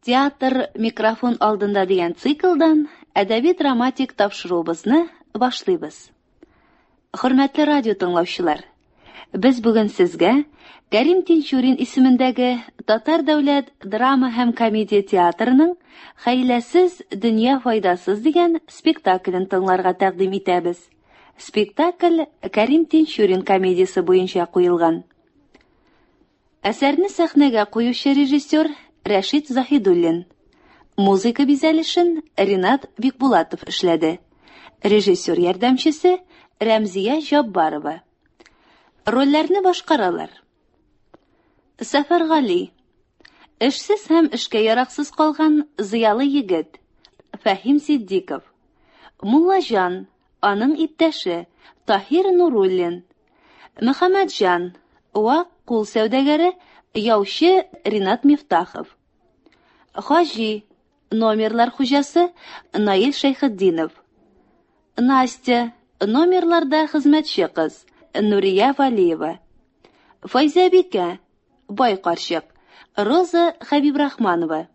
Театр микрофон алдында дигән циклдан әдәби-драматик тапшыруыбызны башлыйбыз. Хөрмәтле радио тыңлаучылар, без бүген сезгә Кәрим Тинчурин исемендәге Татар дәүләт драма һәм комедия театрының Хәйләсез дөнья файдасыз дигән спектаклен тыңларга тәкъдим итәбез. Спектакль Кәрим Тинчурин комедиясе буенча куелган. Әсәрне сәхнәгә куючы режиссер Рәшит Заһидуллин. Музыка бизәлешен Ринат Бикбулатов эшләде. Режиссер ярдәмчесе Рәмзия Җаббарова. Рольләрне башкаралар. Сәфәргали. Эшсез һәм эшкә яраксыз калган зыялы егет. Фәһим Ситдиков. Муллаҗан, аның иптәше Таһир Нуруллин. Мөхәммәтҗан, вак кул сәүдәгәре, яучы Ринат Мифтахов. Хаҗи, номерлар хуҗасы Наил Шәйхетдинов. Настя, номерларда хезмәтче кыз Нурия Валиева. Файзәбикә, бай карчык Роза Хәбибрахманова.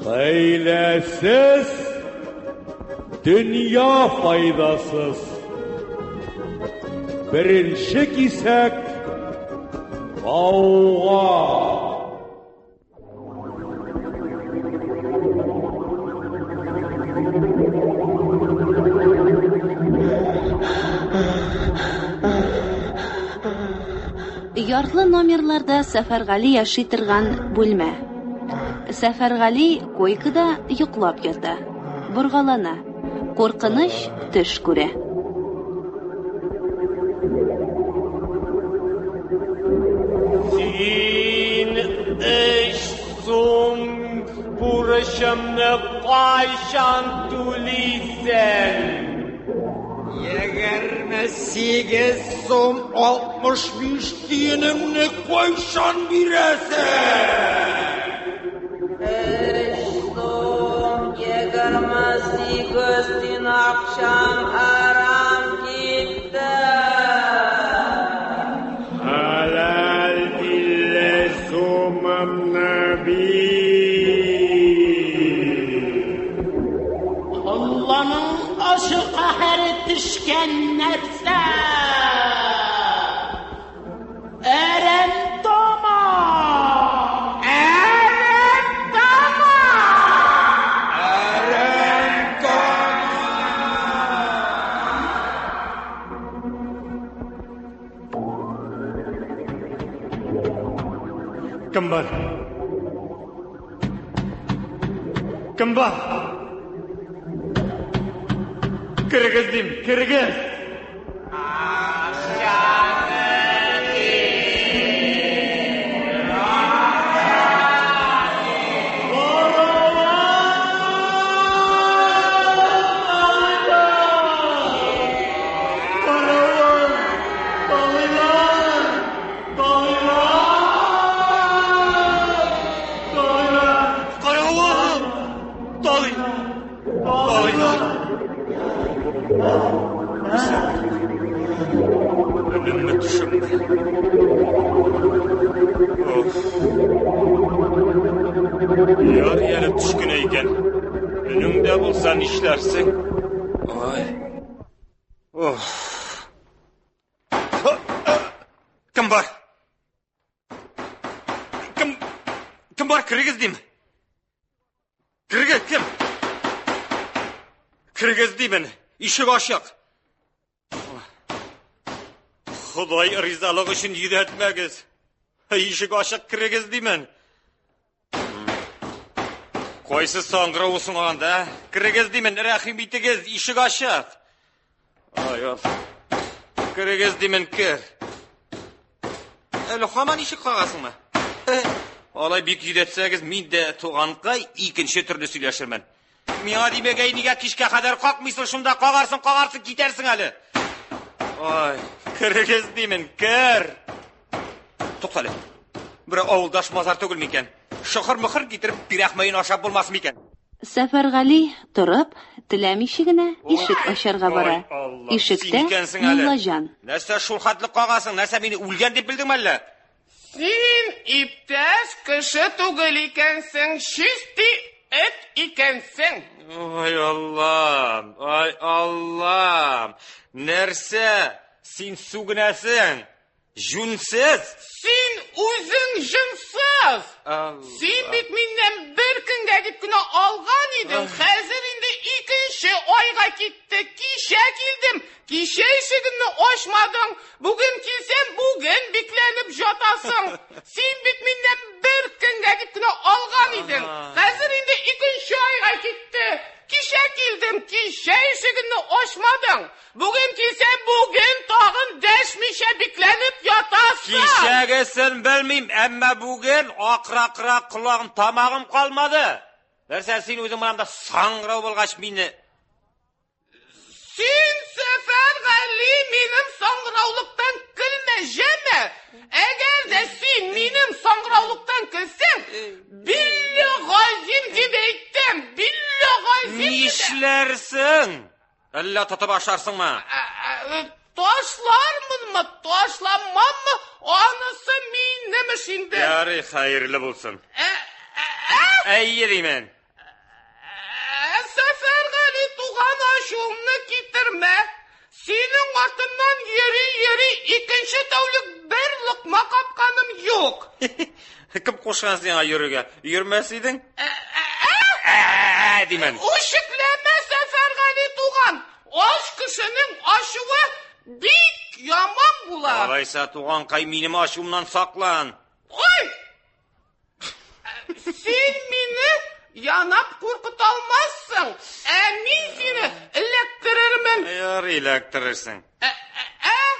Хәйләсез дөнья файдасыз. Беренче кисәк гауга. Ярлы номерларда Сәфәргали яши торган бүлмә. Сәфәргали койкада йоклап ята. Боргалана. Куркыныч төш күрә. Син өч сум бурычымны кайчан түлисең? 28 сум 65 тиенеңне кайчан бирәсең? Өч сум 28 тиен акчам харам китте. Хәләл 50 сумымны бир. Алланың ачы каһәре төшкән нәрсә! Әрәм тама! Әрәм тама! Әрәм тама! Кем бар? Кем бар? Керегез дим, керегез! Каравыл! Талый! Талыйлар! Өнемме төшемме? Оф. Ярый әле төш кенә икән. Өнеңдә булса нишләрсең? Ой. Оф. Кем бар? Кем Кем бар? Керегез дим. Керегез кем? Керегез димен. Ишек ачык. Ходай ризалыгы өчен йөдәтмәгез. Ишек ачык, керегез димен. Кайсы саңгырау соң анда? Керегез димен, рәхим итегез, ишек ачык. Ай, Керегез димен, кер. Әле һаман ишек кагасыңмы? Алай бик йөдәтсәгез, мин дә, туганкай, икенче төрле сөйләшермен. Миңа димәгәй, нигә кичкә кадәр какмыйсың, шунда кагарсың, кагарсың, китәрсең әле. Ой, керегез димен, кер. Туктале. Бер авылдаш мазар түгел микән? Шыхыр-мыхыр китереп, пирәхмәен ашап булмас микән? Сәфәргали, торып, теләмичә генә ишек ачарга бара. Ой, Алла, син Ишектә икәнсең әле. Муллаҗан. Нәрсә шул хәтле кагасың? Нәрсә мине үлгән дип белдеңме әллә? Син иптәш кеше түгел икәнсең, чисти эт икәнсең. Ой, Аллам, ай, Аллам. Нәрсә? Син сүгенәсең? Җүнсез! Син үзең җынсыз. Син бит миннән бер көнгә дип кенә алган идең, хәзер инде икенче айга китте. Кичә килдем, кичә ишегеңне ачмадың. Бүген килсәм, бүген бикләнеп жатасың. Син бит миннән бер көнгә дип кенә алган идең. Хәзер инде икенче айга китте. Кичә килдем, кичә ишегеңне ачмадың. Бүген килсәм, бүген тагын дәшмичә бикләнеп ятасың. Кичәгесен белмим, әмма бүген акыра-акыра колагым, тамагым калмады. Нәрсә син үзең монда саңгырау булгач мине Син, Сәфәргали, минем саңгыраулыктан көлмә, җәме. Әгәр дә син минем саңгыраулыктан көлсәң, билле газим дип әйтәм, билле газим. Нишләрсең? Әллә тотып ашарсыңмы? Ташлармынмы, ташламаммы, анысы минем эш инде. Ярый, хәерле булсын. Әйе димен. Сәфәргали туган, ачуымны китермә. Синең артыннан йөри-йөри икенче тәүлек бер локма капканым юк. Кем кушкан сиңа йөрергә? Йөрмәс идең? Димен. Үчекләмә, Сәфәргали туган. Ач кешенең ачуы бик яман була. Алайса, туганкай, минем ачуымнан саклан. Ой! Син мине янап куркыта алмассың, ә мин сине эләктерермен. Ярый эләктерерсең.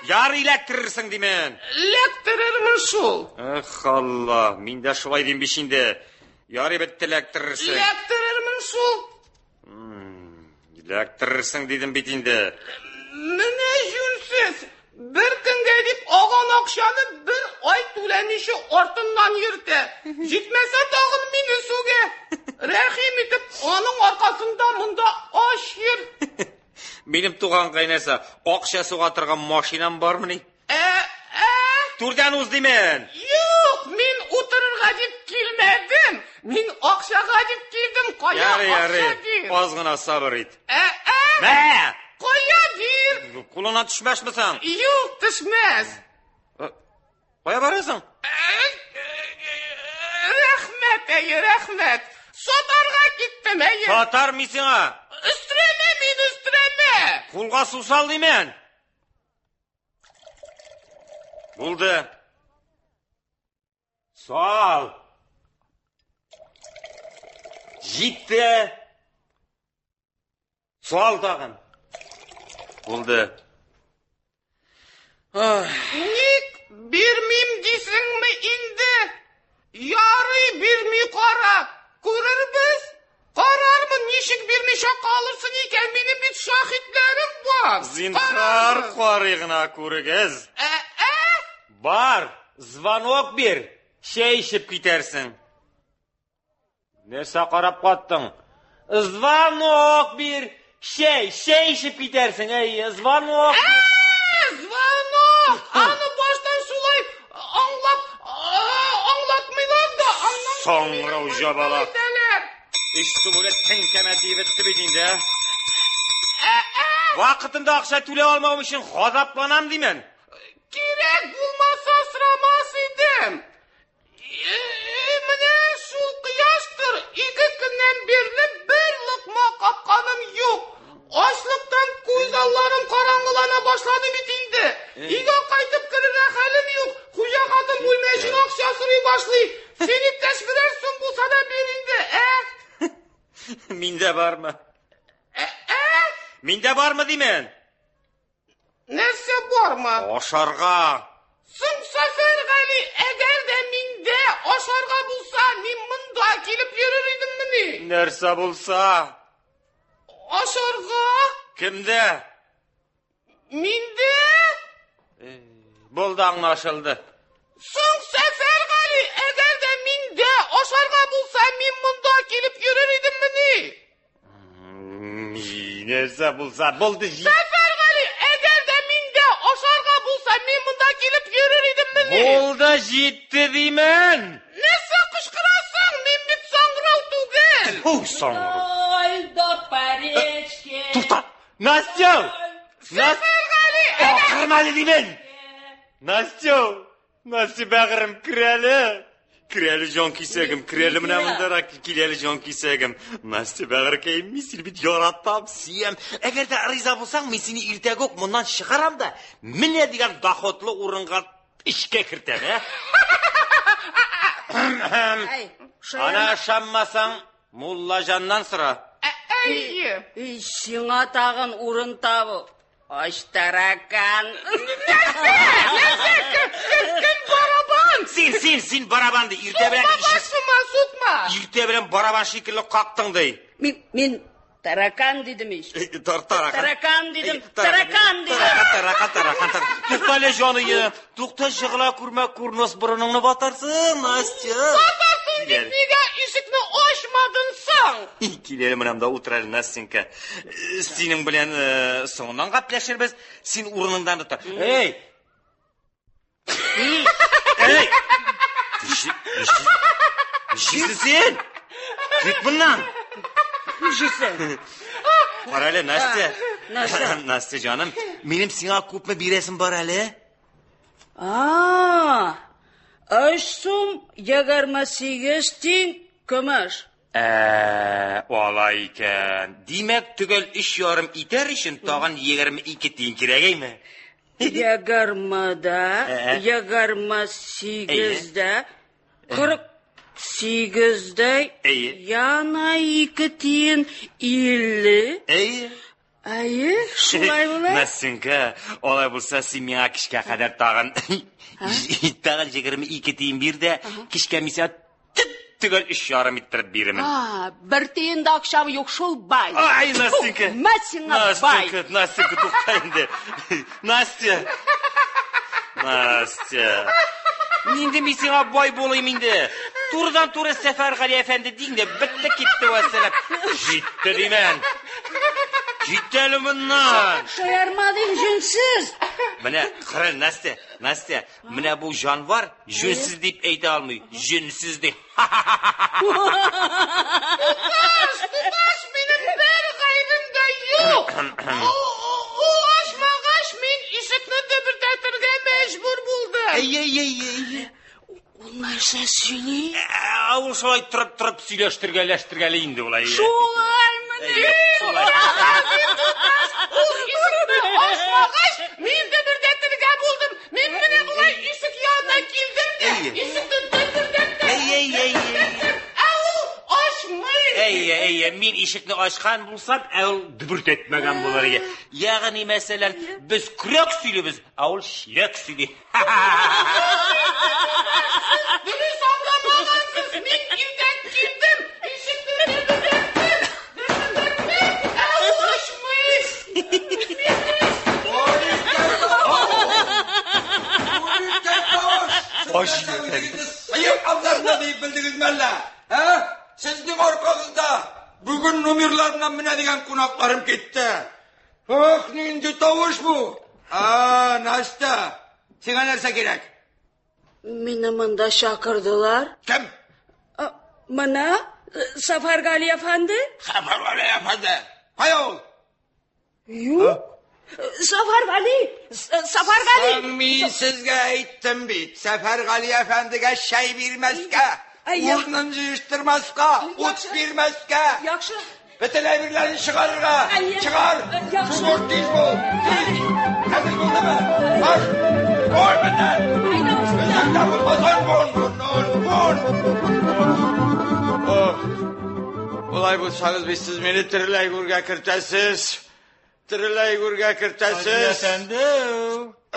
Ярый эләктерерсең димен. Эләктерермен шул. Эх, Алла, мин дә шулай дим бит инде. Ярый бетте эләктерерсең. Эләктерермен шул. Эләктерерсең дидем бит инде. Менә җүнсез. Бер көнгә дип алган акчаны бер ай түләмичә артыннан йөртә. Җитмәсә тагын мине сүгә. Рәхим итеп, аның аркасында монда ач йөр. Минем туган кайнәсә, акча суга торган машинам бармыни? Түрдән уз димен. Юк, мин утырырга дип килмәдем. Мин акчага дип килдем. Кая Ярый, акча ярый. бир? Аз гына сабыр ит. Мә! Кая бир? Кулына төшмәсме соң? Юк, төшмәс. Кая барасың? Рәхмәт, әйе, рәхмәт. Сатарга киттем, әйе. Сатар мин сиңа. Өстерәмә мин, өстерәмә. Кулга су сал димен. Булды. Сал. Җитте. Сал тагын. Булды. Ник бирмим дисеңме инде? Ярый бирми кара. Күрербез. Карармын, ничек бирмичә калырсың икән, минем бит шаһитләрем бар. Зинһар карый гына күрегез. Бар, звонок бир, чәй эчеп китәрсең. Нәрсә карап каттың? Звонок бир, чәй, чәй эчеп китәрсең, әй, звонок. Звонок! Аны баштан шулай аңлап, аңлатмыйлар да, аннан Саңгырау җабалак. әйтәләр. Өч сум белән теңкәмә тиеп бетте бит инде. Вакытында акча түләп алмавым өчен газапланам димен. Кирәк булмаса сорамас идем. Менә шул кояштыр, ике көннән бирле бер локма капканым юк. Ачлыктан күз алларым караңгылана башлады бит инде. Өйгә кайтып керергә хәлем юк. Хуҗа хатын бүлмә өчен акча сорый башлый. Син иптәш берәр сум булса да бир инде, ә? Миндә бармы? Миндә бармы димен? Нәрсә бармы? Ашарга. Соң Сәфәргали, Нәрсә булса? Ашарга. Кемдә? Миндә. Булды, аңлашылды. Соң, Сәфәргали, әгәр дә миндә ашарга булса, мин монда килеп йөрер идеммени? Нәрсә булса, булды. Сәфәргали, әгәр дә миндә ашарга булса, мин монда килеп йөрер идеммени? Булды, җитте димен. Нәрсә кычкырасың? Мин бит саңгырау түгел. Ой, саңгырау. Ой, да по речке. Тукта! Настя! Сәфәргали, Акырма әле димен. Настя! Настя бәгырем, кер әле. Кер әле, җан кисәгем, кер әле менә мондарак, кил әле, җан кисәгем. Настя бәгырькәем, мин сине бит яратам, сөям. Әгәр дә риза булсаң, мин сине иртәгә үк моннан чыгарам да, менә дигән доходлы урынга эшкә кертәм, ә? Әй, Ана ышанмасаң, Муллаҗаннан сора. Әйе. Эй, сиңа тагын урын табу. Ач таракан. Нәрсә? Кем, кем, кем барабан? Син, син, син барабан ди. Иртә белән Сукма ишек, башыма, сукма. иртә белән барабан шикелле кактың ди. Мин, мин таракан дидем ич. Таракан. Таракан дидем, таракан дидем. Таракан, таракан, таракан. Тукта әле, җаныем. Тукта, җыгыла күрмә, курнос борыныңны батарсың, Настя. Батарсың дип нигә ишекне ачмадың соң? Кил әле менә монда утыр әле, Настенька. Синең белән соңыннан гәпләшербез. Син урыныңдан тор. Эй! Эй! Нишлисең син? Кит моннан! Нишлисең? Кара әле, Настя. Нәрсә? Настя җаным, минем сиңа күпме бирәсем бар әле? А, өч сум 28 тиң көмеш. Ә, алай икән. Димәк, төгәл 3,5 итәр өчен тагын 22 тиң кирәк әйме? Егермедә, Ә. 28-дә, 48-дә, Әйе. яна 2 тиен 50. Әйе. Әйе, шулай була. Настенька, алай булса син миңа кичкә кадәр тагын тагын 22 тиен бир дә, кичкә мин сиңа төп-төгәл 3,5 иттереп бирермен. А, бер тиен дә акчам юк шул бай. Ай, Настенька. Мә сиңа бай. Настенька, Настенька, тукта инде. Настя. Настя. Нинди мин сиңа бай булыйм инде? Турыдан-туры Сәфәргали әфәнде диң дә бетте китте вәссәлам. Җитте димен. Кит әле моннан. Шаярма дим, җүнсез. Менә кара, Настя, Настя, менә бу җанвар җүнсез дип әйтә алмый. Җүнсез ди. Туташ, туташ, минем бер гаебем дә юк. Ул ачмагач, мин ишекне дөбердәтергә мәҗбүр булдым. Әй, әй, әй, әй. Ул нәрсә сөйли? Ә, ул шулай торып-торып сөйләштергәләштергәли инде ул. әй. Шулаймыни? Шулай. Ул ишекне ачмагач, мин дөбердәтергә булдым. Мин менә болай ишек янына килдем дә, Әйе. ишекне дөбердәттем. Әй, әй, әй, әй. Ә ул ачмый. Әй, әй, мин ишекне ачкан булсам, ә ул дөбердәтмәгән булыр иде. Ягъни, мәсәлән, без көрәк сөйлибез, ә ул чиләк сөйли. Дөрес аңламагансыз. Мин иртән килдем, ишекне дөбердәттем. Дөбердәттем, ә ул ачмый. Сыек абзарында дип белдегезме әллә? Ә? Сезнең аркагызда бүген номерларыннан менә дигән кунакларым китте. Ох, нинди тавыш бу! А, Настя, сиңа нәрсә кирәк? Мине монда чакырдылар. Кем? А, Менә Сәфәргали әфәнде. Сәфәргали әфәнде. Кая ул? Юк. Сәфәргали, Сәфәргали. Соң мин сезгә әйттем бит, Сәфәргали әфәндегә чәй бирмәскә, Әй, урынын җыештырмаска, ут бирмәскә. Яхшы. Бөтен әйберләрен чыгарырга. Әйе. Чыгар. Яхшы. Шундук тиз бул. Тиз. Хәзер булдымы? Бар. Кой моннан. Әйдә, үзеңдә. Үзеңдә булмасаң, бун, бун, бун. Ох. Болай булсагыз бит сез мине тереләй гүргә кертәсез. Тереләй гүргә кертәсез. Әфәнде.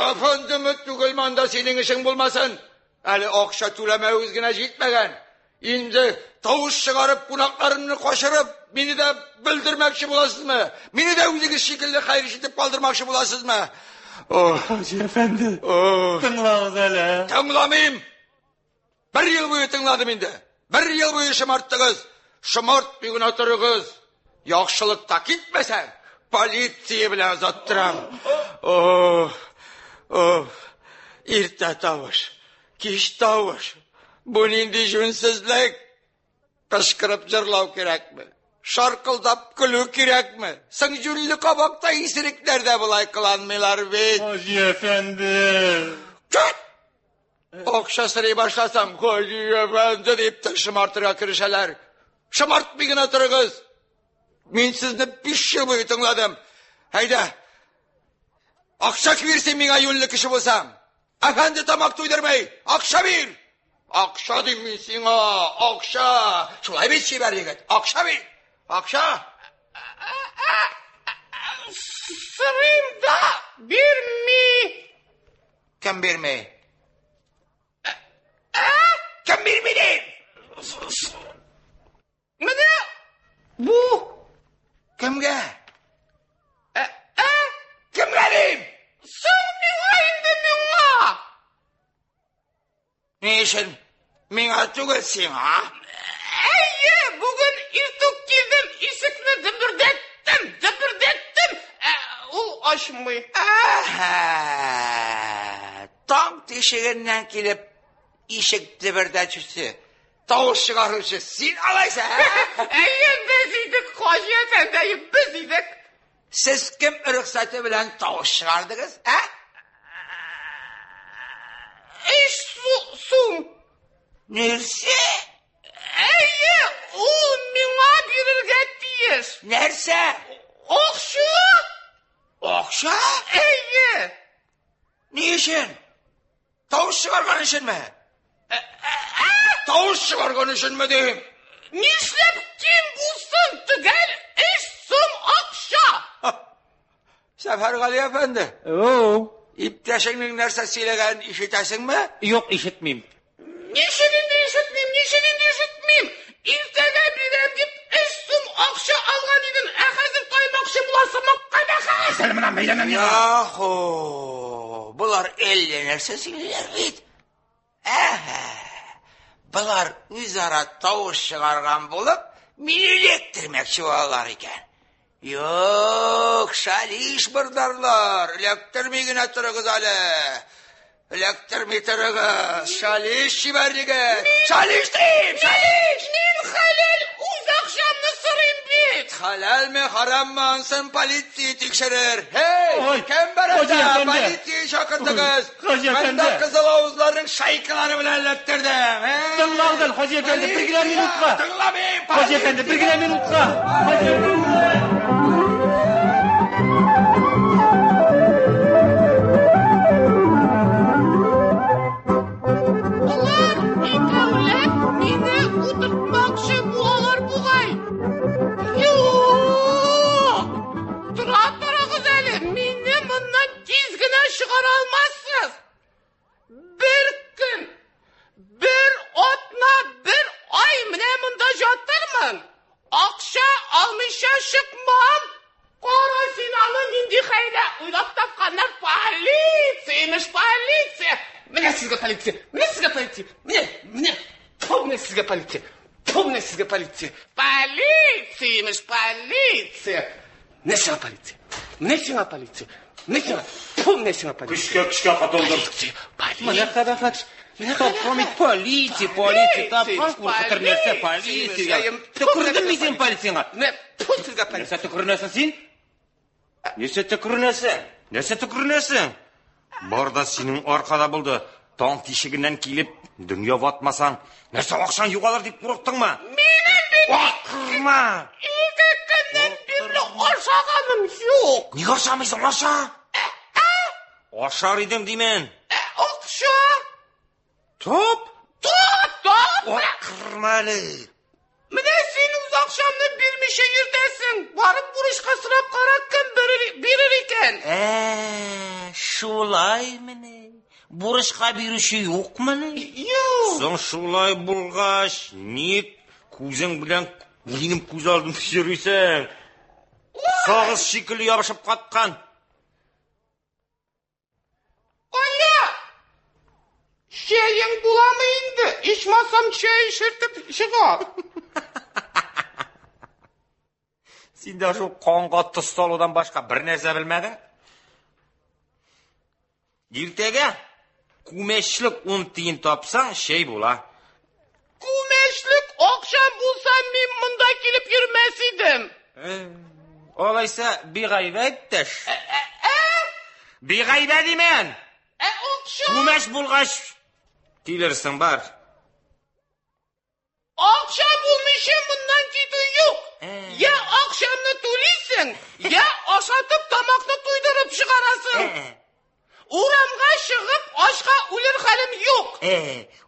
Әфәндеме түгел монда синең эшең булмасын. Әле акча түләмәвегез генә җитмәгән. Инде тавыш чыгарып, кунакларымны качырып, мине дә белдермәкче буласызмы? Мине дә үзегез шикелле хәер итеп калдырмакчы буласызмы? Ох, Хаҗи әфәнде. Ох. Тыңлагыз әле. Тыңламыйм. Бер ел буе тыңладым инде. Бер ел буе шомарттыгыз. Шомартмый гына торыгыз. Яхшылыкта китмәсәң, полиция белән озаттырам. Ох, ох, иртә тавыш, кич тавыш. Бу нинди җүнсезлек? Кычкырып җырлау кирәкме? Шаркылдап көлү кирәкме? Соң җүнле кабакта исерекләр дә болай кыланмыйлар бит. Хаҗи әфәнде. Кит! Акча сорый башласам, Хаҗи әфәнде дип тә шомартырга керешәләр. Шомартмый гына торыгыз. Мин сезне 5 ел буе тыңладым. Әйдә. Акча бир син миңа юньле кеше булсаң. Әфәнде тамак туйдырмый. Акча бир. Акча дим мин сиңа, акча. Шулай бит чибәр егет. Акча бир. Акча. Сорыйм да бирми. Кем бирми? Кем бирми дим? Менә бу. Кемгә? Кемгә дим? Соң миңа инде миңа. Ни өчен? Миңа түгел сиңа. Әйе, бүген иртүк килдем, ишекне дөбердәттем, дөбердәттем. Ул ачмый. Әһә. Таң тишегеннән килеп ишек дөбердәтүче, тавыш чыгаручы син алайса, ә? Әйе, без идек, Хаҗи әфәнде, әйе, без идек. Сез кем рөхсәте белән тавыш чыгардыгыз, ә? Өч сум. Нәрсә? Әйе, ул миңа бирергә тиеш. Нәрсә? Акча? Акча? Әйе. Ни өчен? Тавыш чыгарган өченме? Тавыш чыгарган өченме дим? Нишләп ким булсын, төгәл 3 сум акча. Сәфәргали әфәнде. Оу. Иптәшеңнең нәрсә сөйләгәнен ишетәсеңме? Юк, ишетмим. Ничек инде ишетмим, ничек инде ишетмим? Иртәгә бирәм дип 3 сум акча алган идем, ә хәзер таймакчы буласыңмы, кабахәт? Әле менә мәйләнәм миңа. Яху, болар әллә нәрсә сөйлиләр бит. Әһә, болар үзара тавыш чыгарган булып, мине эләктермәкче булалар икән. Юк, шалиш бырдарлар, эләктерми генә торыгыз әле. Эләктерми торыгыз, шалиш чибәр егет. Шалиш дим, шалиш! Мин хәләл үз акчамны сорыйм бит. Хәләлме, хараммы, ансын полиция тикшерер. Һей, Ой, кем бар Хаҗи анда? әфәнде. Полиция чакыртыгыз. Хаҗи Монда әфәнде. кызыл авызларның шайкалары белән эләктердем. Һей! Тыңлагыз әле, Хаҗи әфәнде, бер генә минутка. Тыңламыйм. Хаҗи әфәнде, бер генә минутка. Хаҗи әфәнде. Алар икәүләп мине утыртмакчы булалар бугай. Юк! Тора торыгыз әле, мине моннан тиз генә чыгара алмассыз. Бер көн, бер атна, бер ай менә монда жатырмын. Акча алмыйча чыкмам. Кара син аны нинди хәйлә уйлап тапканнар. Полиция, имеш, полиция. Менә сезгә полиция, менә сезгә полиция. Менә, менә, тьфу, менә сезгә полиция. Тьфу, менә сезгә полиция. Полиция, имеш, полиция. Менә сиңа полиция. Менә сиңа полиция. Менә сиңа, тьфу, менә сиңа полиция. Көчкә көчкә катылдым. Полиция, Менә полиция. кабахәт. Тапкан бит полиция, полиция, тапкан куркытыр нәрсә полиция. Төкердем мин син полициягә. Менә, тьфу, сезгә полиция. Нәрсә төкеренәсең син? Нәрсә төкеренәсең? Нәрсә төкеренәсең? Бар да синең аркада булды. Таң тишегеннән килеп, дөнья ватмасаң, нәрсә акчаң югалыр дип курыктыңмы? Минем бит Акырма! ике көннән бирле ашаганым юк. Нигә ашамыйсың, аша? Ашар идем димен. Акча. Топ! Топ, топ. Акырма әле. Менә син үз акчамны бирмичә йөртәсең. Барып бурычка сорап кара, кем бирер, бирер икән? Ә, шулаймыни? Бурычка бирүче юкмыни? Юк. Соң шулай булгач, ник күзең белән минем күз алдымда йөрисең? Сагыз шикелле ябышып каткан. Кая? Чәең буламы инде? Ичмасам чәй эчертеп чыгар. Син дә шул канга тоз салудан башка бер нәрсә белмәдең. Иртәгә күмәчлек 10 тиен тапсаң, чәй була. Күмәчлек акчам булса, мин монда килеп йөрмәс идем. Алайса, бигайбә иптәш. Бигайбә димен. Ә акча? Күмәч булгач, килерсең бар. Акча булмыйча моннан китү юк. Я акчамны түлисең, я ашатып тамакны туйдырып чыгарасың. Урамга чыгып ачка үлер хәлем юк.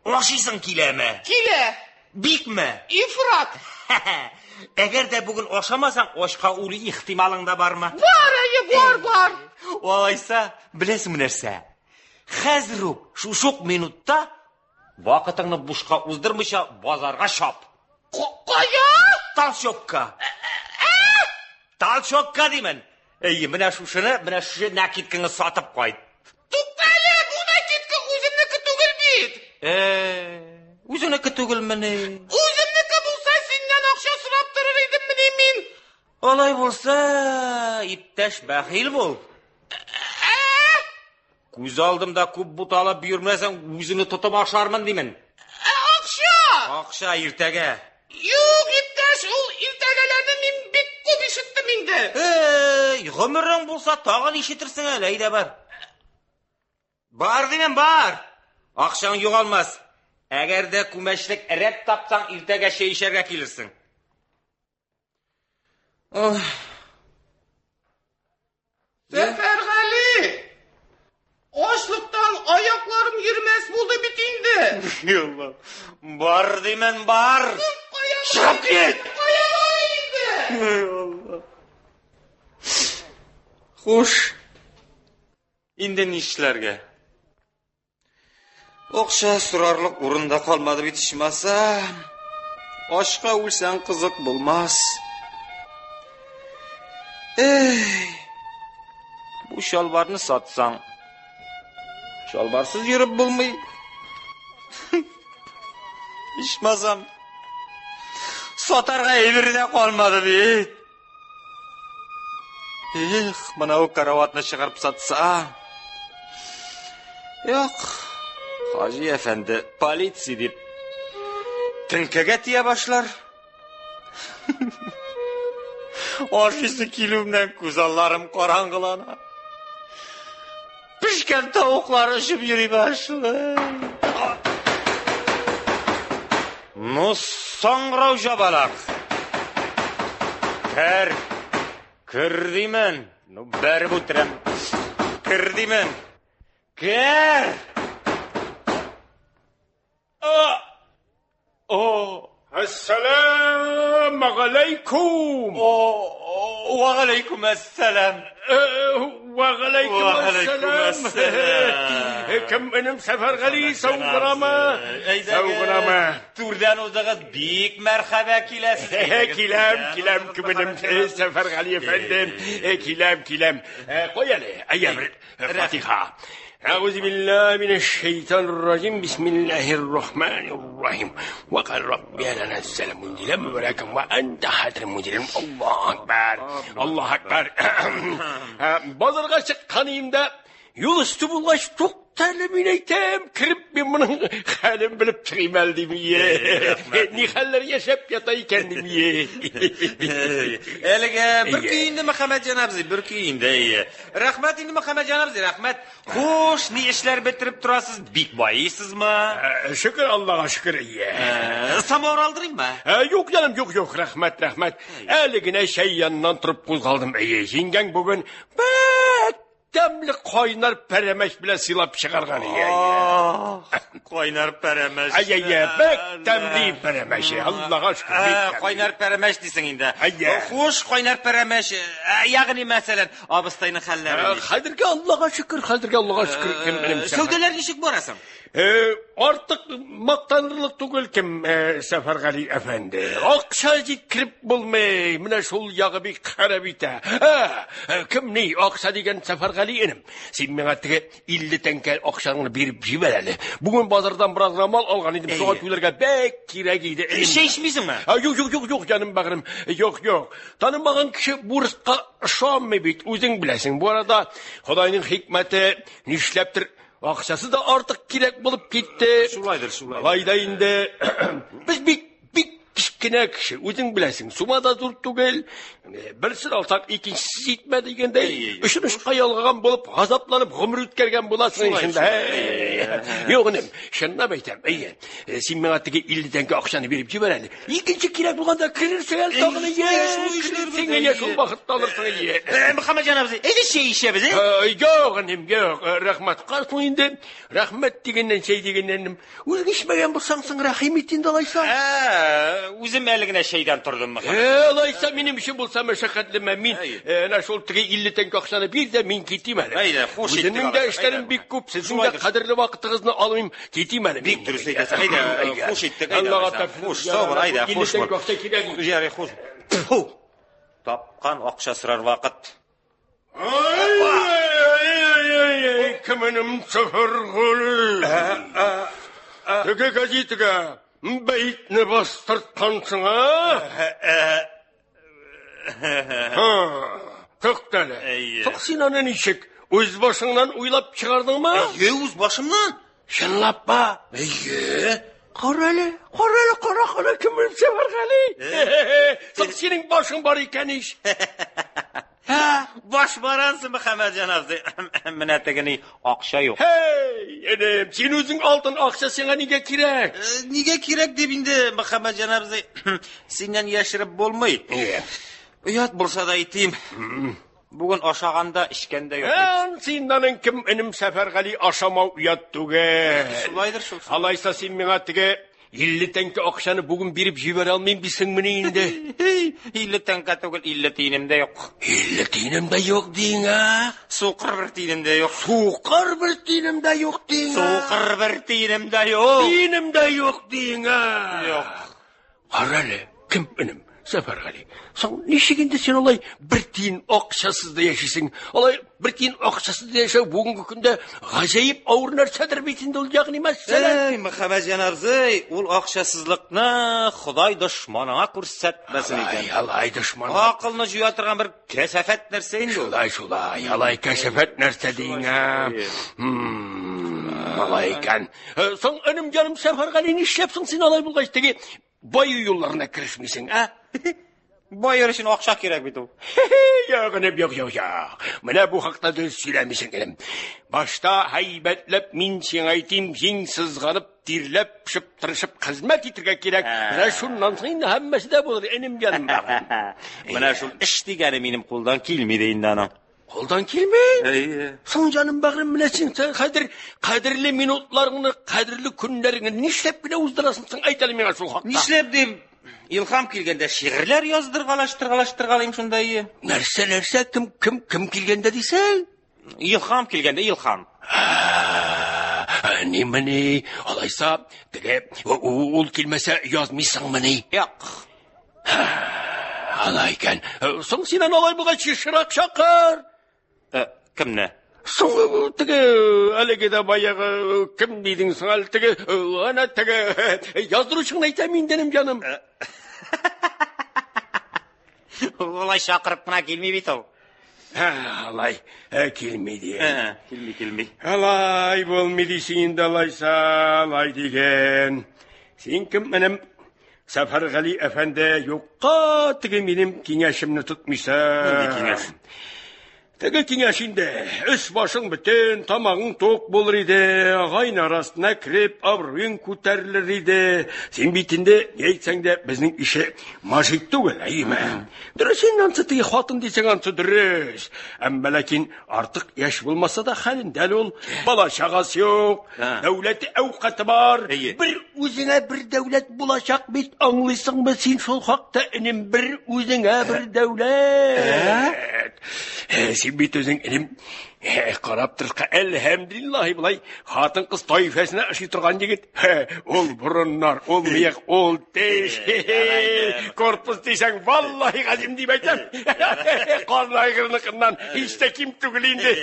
Ашыйсың киләме? Килә. Бикме? Ифрат. Әгәр дә бүген ашамасаң, ачка үлү ихтималың да бармы? Бар, әйе, бар, бар. Алайса, беләсеңме нәрсә? Хәзер үк, шушы ук минутта вакытыңны бушка уздырмыйча базарга чап. Кая? Толчокка. Толчокка димен. Әйе, менә шушыны, менә шушы накидкаңны сатып кайт. Тукта әле, бу накидка үземнеке түгел бит. Үзеңнеке түгелмени? Үземнеке булса, синнән акча сорап торыр идеммени мин? Алай булса, иптәш бәхил бул. Күз алдымда күп буталып йөрмәсәң, үзеңне тотып ашармын димен. Акча! Акча иртәгә. Юк, иптәш, ул иртәгәләрне мин бик күп ишеттем инде. Эй, гомерең булса тагын ишетерсең әле, әйдә бар. Бар димен, бар. Акчаң югалмас. Әгәр дә күмәчлек рәт тапсаң, иртәгә чәй эчәргә килерсең. Ох. Сәфәргали! Ачлыктан аякларым йөрмәс булды бит инде. Алла. Бар димен, бар. Кая Чыгып кит! Кая бар инде? Алла. Хуш. Инде нишләргә? Акча сорарлык урында калмады бит ичмаса. Ашка үлсәң кызык булмас. Эй! Бу чалбарны сатсаң, чалбарсыз йөреп булмый. Ичмасам, сатарга әйбер дә калмады бит. Эх, менә ул караватны чыгарып сатса. Юк, Хаҗи әфәнде полиция дип теңкәгә тия башлар. Ашыйсы килү белән күз алларым караңгылана. Пешкән тавыклар очып йөри башлый. Ну, саңгырау җабалак. Кер. Кер димен. Ну, бәреп үтерәм. Кер димен. Кер! О! Әссәләм галәйкүм. О, ва галәйкүм әссәлам. Ва галәйкүм әссәлам. Кем минем Сәфәргали сау гынамы? Сау гынамы? Түрдән узыгыз, бик мәрхәбә киләсез. Киләм, киләм, кем минем Сәфәргали әфәндем. Киләм, киләм. Кой әле, әйе бер Фатиха. أعوذ بالله من الشيطان الرجيم بسم الله الرحمن الرحيم وقال ربي أنا نزل منزلا مباركا وأنت خير المنزلين الله أكبر الله أكبر Базарга чыккан идем юл өсте булгач туктале мин әйтәм кереп мин моның хәлен белеп чыгыйм әле дим ни хәлләр яшәп ята икән дим Әлегә бер көй инде Мөхәммәтҗан абзый, бер көй инде. Әйе. Рәхмәт инде Мөхәммәтҗан абзый, рәхмәт. Хуш, ни эшләр бетереп торасыз? Бик байыйсызмы? Шөкер Аллага шөкер. Самавыр алдырыйммы? Юк җаным, юк, юк, рәхмәт, рәхмәт. Әле генә чәй яныннан торып кузгалдым. Әйе, җиңгәң бүген бик тәмле кайнар пәрәмәч белән сыйлап чыгарган ие. Кайнар пәрәмәч. Әй-әй, бик тәмле пәрәмәч. Аллага шөкер. бик тәмле. Кайнар пәрәмәч дисең инде. Әйе. Хуш, кайнар пәрәмәч. Ягъни мәсәлән, абыстайның хәлләре ничек? Хәзергә Аллага шөкер, хәзергә Аллага шөкер. Кем белем. Сәүдәләр ничек барасың? Артык мактанырлык түгел кем, Сәфәргали әфәнде. Акча җиткереп булмый. Менә шул ягы бик харап итә. Кем ни, акча дигән Сәфәргали энем. Син миңа теге 50 тәңкә акчаңны биреп җибәр әле. Бүген базардан бераз гына мал алган идем, шуңа түләргә бик кирәк иде. энем. Чәй эчмисеңме? Юк, юк, юк, юк, җаным бәгърем. Юк, юк. Танымаган кеше бурычка ышанмый бит, үзең беләсең. Бу арада Ходайның хикмәте нишләптер акчасы да артык кирәк булып китте. Шулайдыр, шулайдыр. Алай да инде без бик бик кечкенә кеше, үзең беләсең. Сума да зур түгел. Берсен алсак, икенчесе җитмә дигәндәй, өчен очка ялгаган булып, газапланып гомер үткәргән буласың шунда. Юк, энем, чынлап әйтәм. Әйе, син миңа теге 50 тәңкә акчаны биреп җибәр әле. Икенче кирәк булганда керерсең әле тагын, әйе. Керерсең, әйе, шул вакытта алырсың, әйе. Мөхәммәтҗан абзый, әйдә чәй эчәбез, ә? Юк, энем, юк, рәхмәт. Карсың инде, рәхмәт дигәннән, чәй дигәннән, энем. Үзең эчмәгән булсаң, соң рәхим ит инде алайса. Үзем әле генә чәйдән тордым, Мөхәммәт. Алайса минем өчен булса мәшәкатьлеме? Мин әнә шул теге 50 тәңкә акчаны бир дә мин китим әле. Әйдә, хуш иттек Үземнең дә алайса, эшләрем әйдә. бик күп, сезнең дә Шулайдыр. кадерле вакытыгызны алмыйм, китим әле. Бик дөрес әйтәсең. Әйдә, хуш иттек, әйдә. Аллага алайса. тапшырып, Хуш, сау бул, әйдә, 50 хуш бул. тәңкә акча кирәк. Ярый, хуш. Тьфу! Тапкан акча сорар вакыт. Ай-ай-ай-ай, кем энем Сәфәргали. Теге газетага бәйтне бастырткансың, а? Ха, Туктале. Әйе. Соң син аны ничек? Үз башыңнан уйлап чыгардың,мы? Әйе, үз башымнан. Чынлап па? Әйе. Кара әле, кара әле, кара, кара, кем энем Сәфәргали? Соң синең башың бар икән ич. Баш барансың, Мөхәммәтҗан абзый. Менә теге ни, акча юк. Һей, энем, син үзең алтын акча сиңа нигә кирәк? Нигә кирәк дип инде, Мөхәммәтҗан абзый, синнән яшереп булмый. Иә. Оят булса да әйтим. Бүген ашаганда, эчкәндә юк. Ән, син аның кем энем Сәфәргали ашамау оят түгел. Шулайдыр шул. Алайса син миңа теге 50 тәңкә акчаны бүген биреп җибәрә алмыйм дисеңмени инде? 50 тәңкә түгел, 50 тиенем дә юк. 50 тиенем дә юк диң, а? Сукыр бер тиенем дә юк. Сукыр бер тиенем дә юк диң, а? Сукыр бер тиенем дә юк. Тиенем дә юк диң, а? Юк. Кара әле, кем энем? Сәфәргали, соң ничек инде син алай бер тиен акчасыз да яшисең? Алай бер тиен акчасыз да яшәү бүгенге көндә гаҗәеп авыр нәрсәдер бит инде ул, ягъни мәсәлән. Эй, Мөхәммәтҗан абзый, ул акчасызлыкны Ходай дошманыңа күрсәтмәсен Алай, икән. алай дошман. Акылны җуя торган бер кәсәфәт нәрсә инде ул. Шулай, шулай, алай кәсәфәт нәрсә диң, а? Алай икән. Соң, энем җаным Сәфәргали, нишләп соң син алай булгач теге баю юлларына керешмисең, а? Байыр өчен акча кирәк бит ул. Юк, энем, юк, юк, юк. Менә бу хакта дөрес сөйләмисең, энем. Башта һәйбәтләп мин сиңа әйтим, җиң сызганып, тирләп, пешеп, тырышып хезмәт итәргә кирәк. Менә шуннан соң инде һәммәсе дә булыр, энем җаным. Менә шул эш дигәне минем кулдан килми дә инде аның. Кулдан килми. Әйе. Соң җаным бәгърем, менә син хәзер кадерле минутларыңны, кадерле көннәреңне нишләп кенә уздырасың соң, әйт әле миңа шул хакта. Нишләп дип, илһам килгәндә шигырьләр яздыргалаштыргалаштыргалыйм шунда ие. Нәрсә, нәрсә, кем, кем, кем килгәндә дисең? Илһам килгәндә, илһам. Нимени, алайса, теге, ул килмәсә язмыйсыңмыни? Юк. Алай икән. Соң син аны алай булгач ешрак чакыр. Кемне? Соң теге әлеге дә баягы кем дидең соң әле теге ана теге яздыручыңны әйтәм инде, энем җаным. Улай чакырып кына килми бит ул. Алай килми ди. Килми, килми. Алай булмый дисең инде алайса, алай диген. Син кем энем? Сәфәргали әфәнде, юкка теге минем киңәшемне тотмыйсың. Нинди киңәш? Теге киңәш инде, өс башың бөтен, тамагың тук булыр иде, агайны арасына кереп, абруең күтәрелер иде. Син бит инде, ни әйтсәң дә, безнең ише мажик түгел, әйеме? Дөрес инде ансы теге хатын дисәң, ансы дөрес. Әмма ләкин артык яшь булмаса да хәлендә әле ул. Бала чагасы юк, дәүләте әүкате бар. Бер үзеңә бер дәүләт булачак бит, аңлыйсыңмы син шул хакта, энем, бер үзеңә бер дәүләт. Син бит үзең, энем, карап торышка, әлхәмдүлиллаһи, болай хатын-кыз таифәсенә ошый торган егет. Ул борыннар, ул мыек, ул теш. Корпус дисәң, валлаһи газим дип әйтәм. Карлайгырныкыннан һич тә ким түгел инде.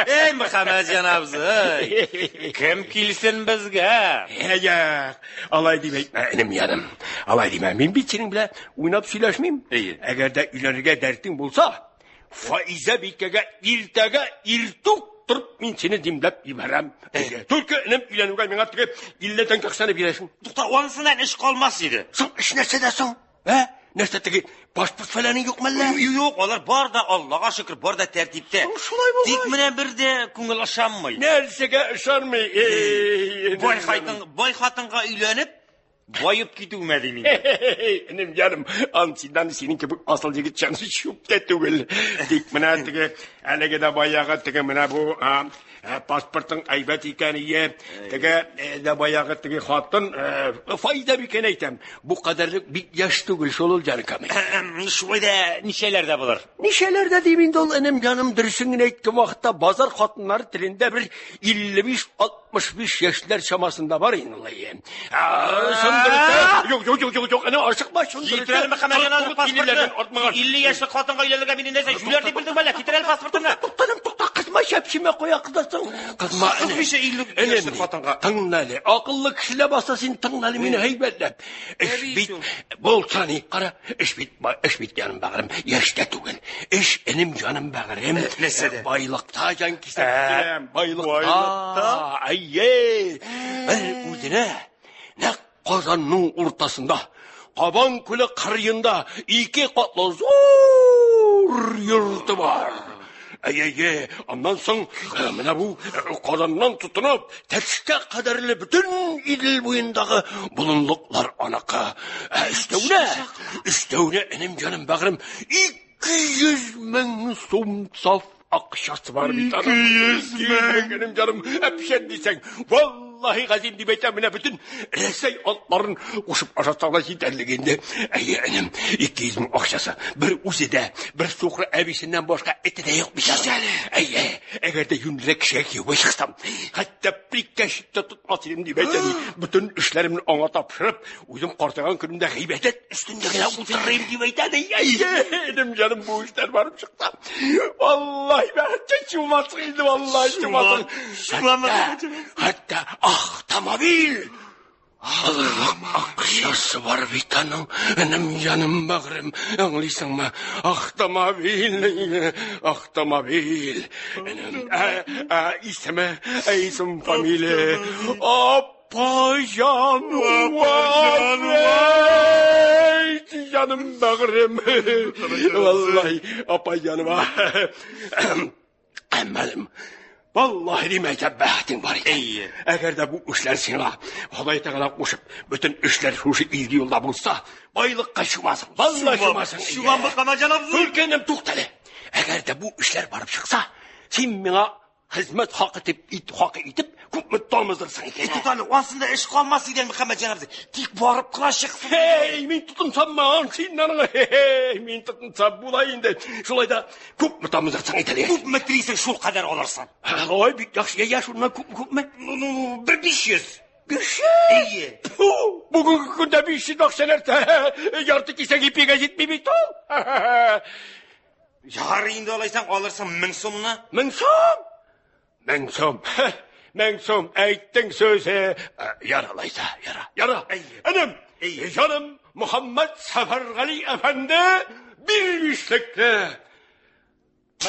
Эй, Мөхәммәтҗан абзый, кем килсен безгә? Юк, алай дип әйтмә, энем яным. Алай димә, мин бит синең белән уйнап сөйләшмим. Әгәр дә өйләнергә дәртең булса, Фаизә бикәгә иртәгә иртүк торып мин сине димләп җибәрәм. Только энем өйләнүгә миңа теге 50 тәңкә акчаны бирәсең. Тукта, анысыннан эш калмас иде. Соң эш нәрсәдә соң? Ә? Нәрсә теге паспорт фәләнең юк мәллә? Юк, алар бар да, Аллага шөкер, бар да тәртиптә. Шулай булгач. Тик менә бер дә күңел ышанмый. Нәрсәгә ышанмый? Эй, Бай хатын, бай хатынга өйләнеп, баеп китүемә дим инде. Энем җаным, ансыдан синең кебек асыл егет чаны чүп тә түгел. Тик менә теге әлеге дә баягы теге менә бу паспортың әйбәт икән ие. Теге дә баягы теге хатын Фаизә бикәне әйтәм. Бу кадәрлек бик яшь түгел шул ул җаныкам. Шулай да ничәләрдә булыр? Ничәләрдә дим инде ул, энем җаным, дөресен генә әйткән вакытта базар хатыннары телендә бер 55-65 яшьләр чамасында бар инде ул. Шундырса, юк, юк, юк, юк, юк, әнә ашыкма, шундырса. Китер әле Мөхәммәтҗан абзый паспортны. 50 яшьлек хатынга өйләнергә мине нәрсә, җүләр дип белдеңме әллә? Китер әле паспортыңны. Тукта, энем, тукта, кызма, чәпчемә кая кызасың? Кызма, энем. Кызмыйча 50 яшьлек хатынга. Тыңла әле, акыллы кешеләр баса син тыңла әле мине һәйбәтләп. Эш бит булса ни, кара, эш бит, эш бит җаным бәгырем, яшьтә түгел. Эш энем җаным бәгырем. Нәрсәдә? Байлыкта җан кисәк, байлыкта. Әйе. Бер үзенә нәкъ Казанның уртасында, Кабан күле кырыенда ике катлы зур йорты бар. Әйе, аннан соң менә бу Казаннан тотынып, Тәтешкә кадәрле бөтен Идел буендагы болынлыклар аныкы. Өстәвенә, өстәвенә энем җаным бәгырем 200 мең сум саф акчасы бар бит аның. 200 мең, энем җаным, әпшән дисәң, валлаһи газим дип әйтәм, менә бөтен Рәсәй атларын кушып ашатсаң да җитәрлек инде. Әйе, энем, 200 мең акчасы. Бер үзе дә, бер сукыр әбисеннән башка эте дә юк бит аның. Әйе, әгәр дә юньлерәк кешегә кияүгә чыксам, хәтта приказчик та тотмас идем дип әйтәм. Бөтен эшләремне аңа тапшырып, үзем картайган көнемдә гыйбадәт өстендә генә утырырым дип әйтә. Әйе, энем җаным, бу эшләр барып чыкса. Валлаһи, бәхеткә чумасың инде, валлаһи, чумасың. Хәтта автомобиль алырлык акчасы бар бит аның, энем җаным бәгърем, аңлыйсыңмы? Автомобиль, автомобиль. Энем, исеме, исем, фамилия. Апаҗан, җаным бәгърем. Валлаһи, апаҗаным. Әммәлем, валлаһи дим әйтәм, бәхетең бар икән. Әгәр дә бу эшләр сиңа Ходай Тәгалә кушып, бөтен эшләр шушы изге юлда булса, байлыкка чумасың, валлаһи чумасың. Чумам, Мөхәммәтҗан абзый. Өлкәнем, туктале. Әгәр дә бу эшләр барып чыкса, син миңа хезмәт хакы дип, ит хакы итеп, күпме тамыздырсың икән. Туктале, ансында эш калмас иде, Мөхәммәтҗан абзый. Тик барып кына чыксын. Эй, мин тотынсам, син аның, эй, мин тотынсам була инде. Шулай да күпме тамыздырсың икән. Күпме телисең, шул кадәр алырсың. Ой, бик яхшы. Я, шуннан күпме, күпме? Ну, бер 500. 500? Әйе. Фу, бүгенге көндә 500 акча нәрсә? Ярты кисәк ипигә җитми бит ул. Ярый инде алайсаң, алырсың 1000 сумны. 1000 сум? 1000 сум. 1000 сум әйттең сүзе. Яра алайса, яра, яра. Энем, җаным Мөхәммәт Сәфәргали әфәнде бир бишлекне.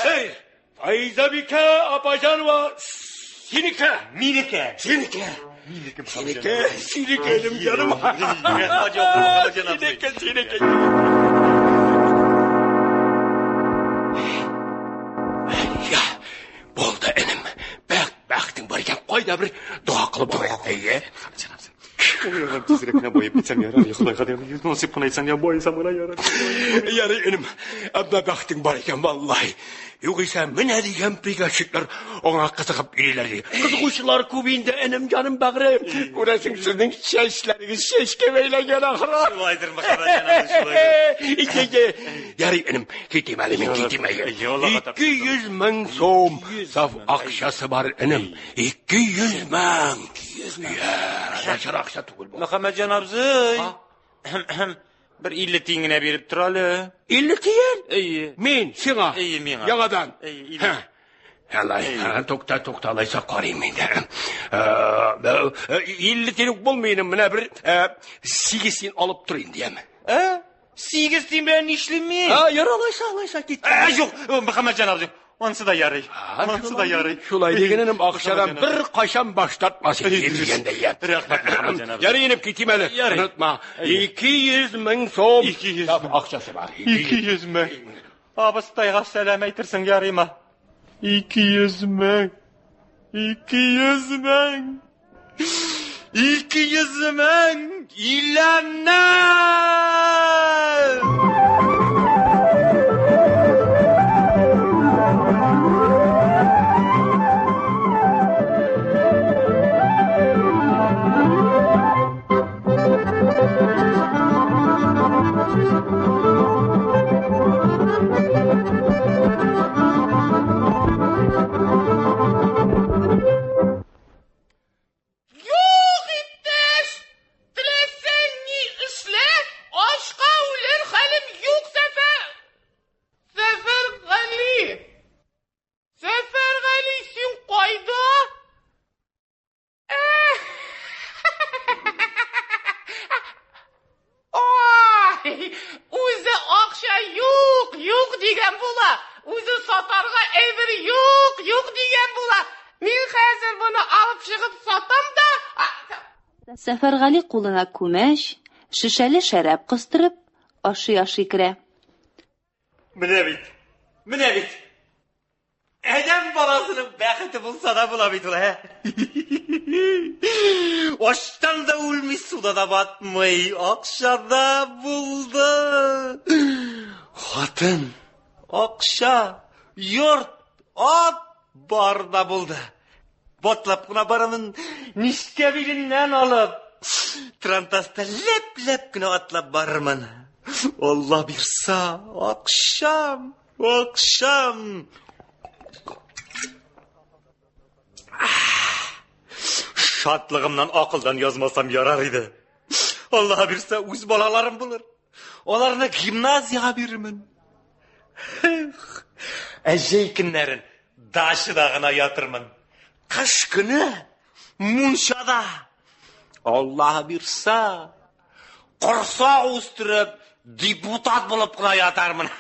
Эй, Файза бикә апаҗанова синеке. Минеке. Синеке. Минеке. Синеке, синеке, энем җаным. Синеке, синеке. да бер дога кылып алыйк. Әйе. Уйларым тизрәк кенә баеп китсәм ярар, Ходайга дигән насыйп кына итсәң, я баесам гына ярар. Ярый, энем, әмма бәхетең бар икән, валлаһи. Югыйсә менә дигән приказчиклар аңа кызыгып йөриләр ди. Кызыгучылар күп инде, энем, җаным бәгърем. Күрәсең, сезнең чәчләрегез чәчкә бәйләнгән ахры. Шулайдыр, Мөхәммәтҗан абзый, шулайдыр. Ике, ярый, энем, китим әле мин, китим әле. 200 мең сум саф акчасы бар, энем. 200 мең. 200 мең. Начар акча түгел бу. Мөхәммәтҗан абзый. Бер 50 тиен генә биреп тор әле. 50 тиен? Әйе. Мин сиңа. Әйе, миңа. Яңадан. Әйе, илле. Алай, тукта, тукта, алайса карыйм инде. 50 тиен үк булмый инде, менә бер 8 тиен алып тор инде, яме. Ә? 8 тиен белән нишлим мин? А, яр алайса, алайса кит. Ә, юк, Мөхәммәтҗан абзый, ансы да ярый. Ансы да ярый. Шулай диген, энем, акчадан бер кайчан баш тартмас инде дигәндәй. Рәхмәт, Мөхәммәтҗан абзый. Ярый, инеп китим әле. Ярый. Онытма. 200 мең сум. 200 Саф акчасы бар. 200 мең. Абыстайга сәлам әйтерсең, ярыймы? 200 мең. 200 мең. 200 мең! Иләннән! Юк, иптәш! Теләсәң ни эшлә, ачка үлер хәлем юк, Сәфәр. Сәфәр Гали. Сәфәр Гали, син кайда? Ай, үзе акча юк, юк дигән була. Үзе сатарга әйбер юк, юк дигән була. Мин хәзер моны алып чыгып сатам да. Сәфәргали кулына күмәч, шешәле шәраб кыстырып, ашый-ашый керә. Менә бит, менә бит. Адәм баласының бәхете булса да була бит ул, ә? Ачтан да үлми, суда да батмый, акча да булды. Хатын, акча, йорт, ат бар да булды. Батлап кына барамын, нечкә биленнән алып, трантаста ләп-ләп кенә атлап барырмын. Алла бирса, акчам, акчам. Шатлыгымнан акылдан язмасам ярар иде. Алла бирса, үз балаларым булыр. Аларны гимназиягә бирермен. Ә җәй көннәрен дачада гына ятырмын. Кыш көне мунчада. Алла бирса, корсак үстереп, депутат булып кына ятармын.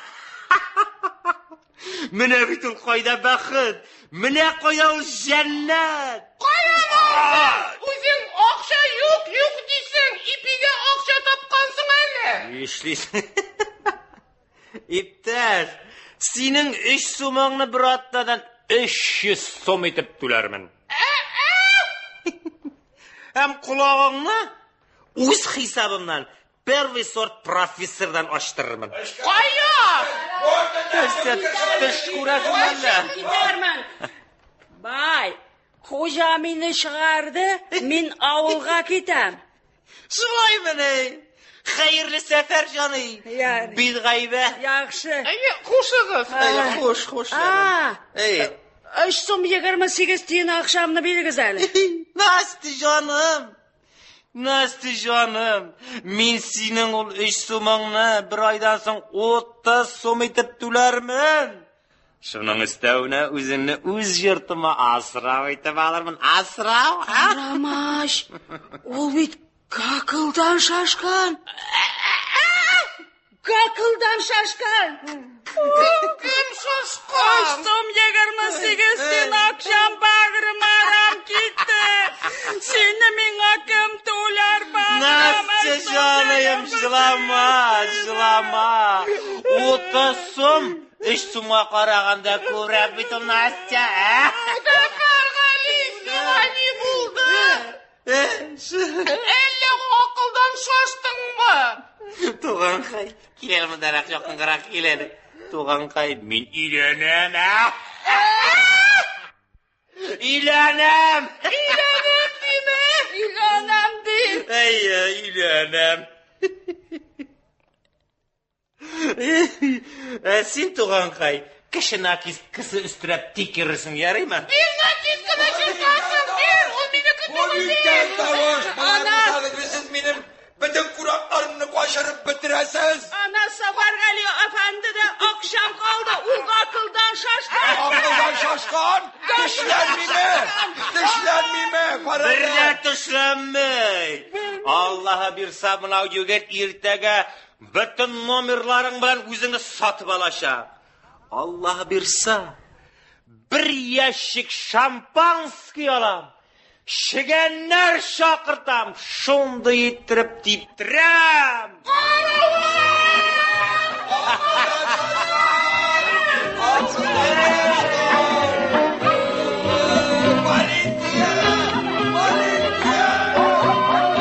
Менә бит ул кайда бәхет, менә кая ул җәннәт. Каян алдың? Үзең акча юк, юк дисең, ипигә акча тапкансың әле. Нишлисең? Иптәш, синең 3 сумыңны бер атнадан 300 сум итеп түләрмен. Һәм колагыңны үз хисабымнан первый сорт профессордан ачтырырмын. Кая? Нәрсә, төш күрәсең әллә? Китәрмен. Бай, хуҗа мине чыгарды, мин авылга китәм. Шулаймыни? Хәерле сәфәр, җаный. Ярый. Бит гайбә. Яхшы. Әйе, хушыгыз. Әй, хуш, хуш. А, Әй. 3 сум 28 тиен акчамны бирегез әле. Настя җаным. Настя җаным, мин синең ул 3 сумыңны бер айдан соң 30 сум итеп түләрмен. Шуның өстәвенә үзеңне үз йортыма асрау итеп алырмын. Асрау, а? Рамаш, ул бит гакылдан шашкан. Гакылдан шашкан. Кем шашкан? 3 сум 28 тиен акчам багрыма арам китте. Сине миңа кем түләр багрым? Настя җаныем, җылама, җылама. 30 сум 3 сумга караганда күбрәк бит ул, Настя, ә? Сәфәр Гали, сиңа ни булды? Әллә акылдан шаштыңмы? Туганкай, кил әле мондарак, якынгарак кил әле. Туганкай, мин өйләнәм, ә? Өйләнәм! Өйләнәм диме? Өйләнәм ди. Әйе, өйләнәм. Ә син, туганкай, кеше накисткасы өстерәп тик йөрерсең, ярыймы? Бир накистканы чуртасың, бир! Ул минеке Бу түгел ниткән бит. тавыш? Болай Ана! булсагыз, сез минем бөтен кунакларымны качырып бетерәсез. Ана Сафаргали әфәнде дә акчам калды, ул акылдан шашты. Акылдан шашкан! Тешләнмиме? Тешләнмиме? Бер дә Фәрәзә! төшләнмей. Аллаһы бирса, мынау егет иртәгә бөтен номерларың белән үзеңне сатып алачак. Аллаһы бирса, бер ящик шампанский алам. Чегәннәр чакыртам, шундый иттереп типтерәм. Полиция! Полиция!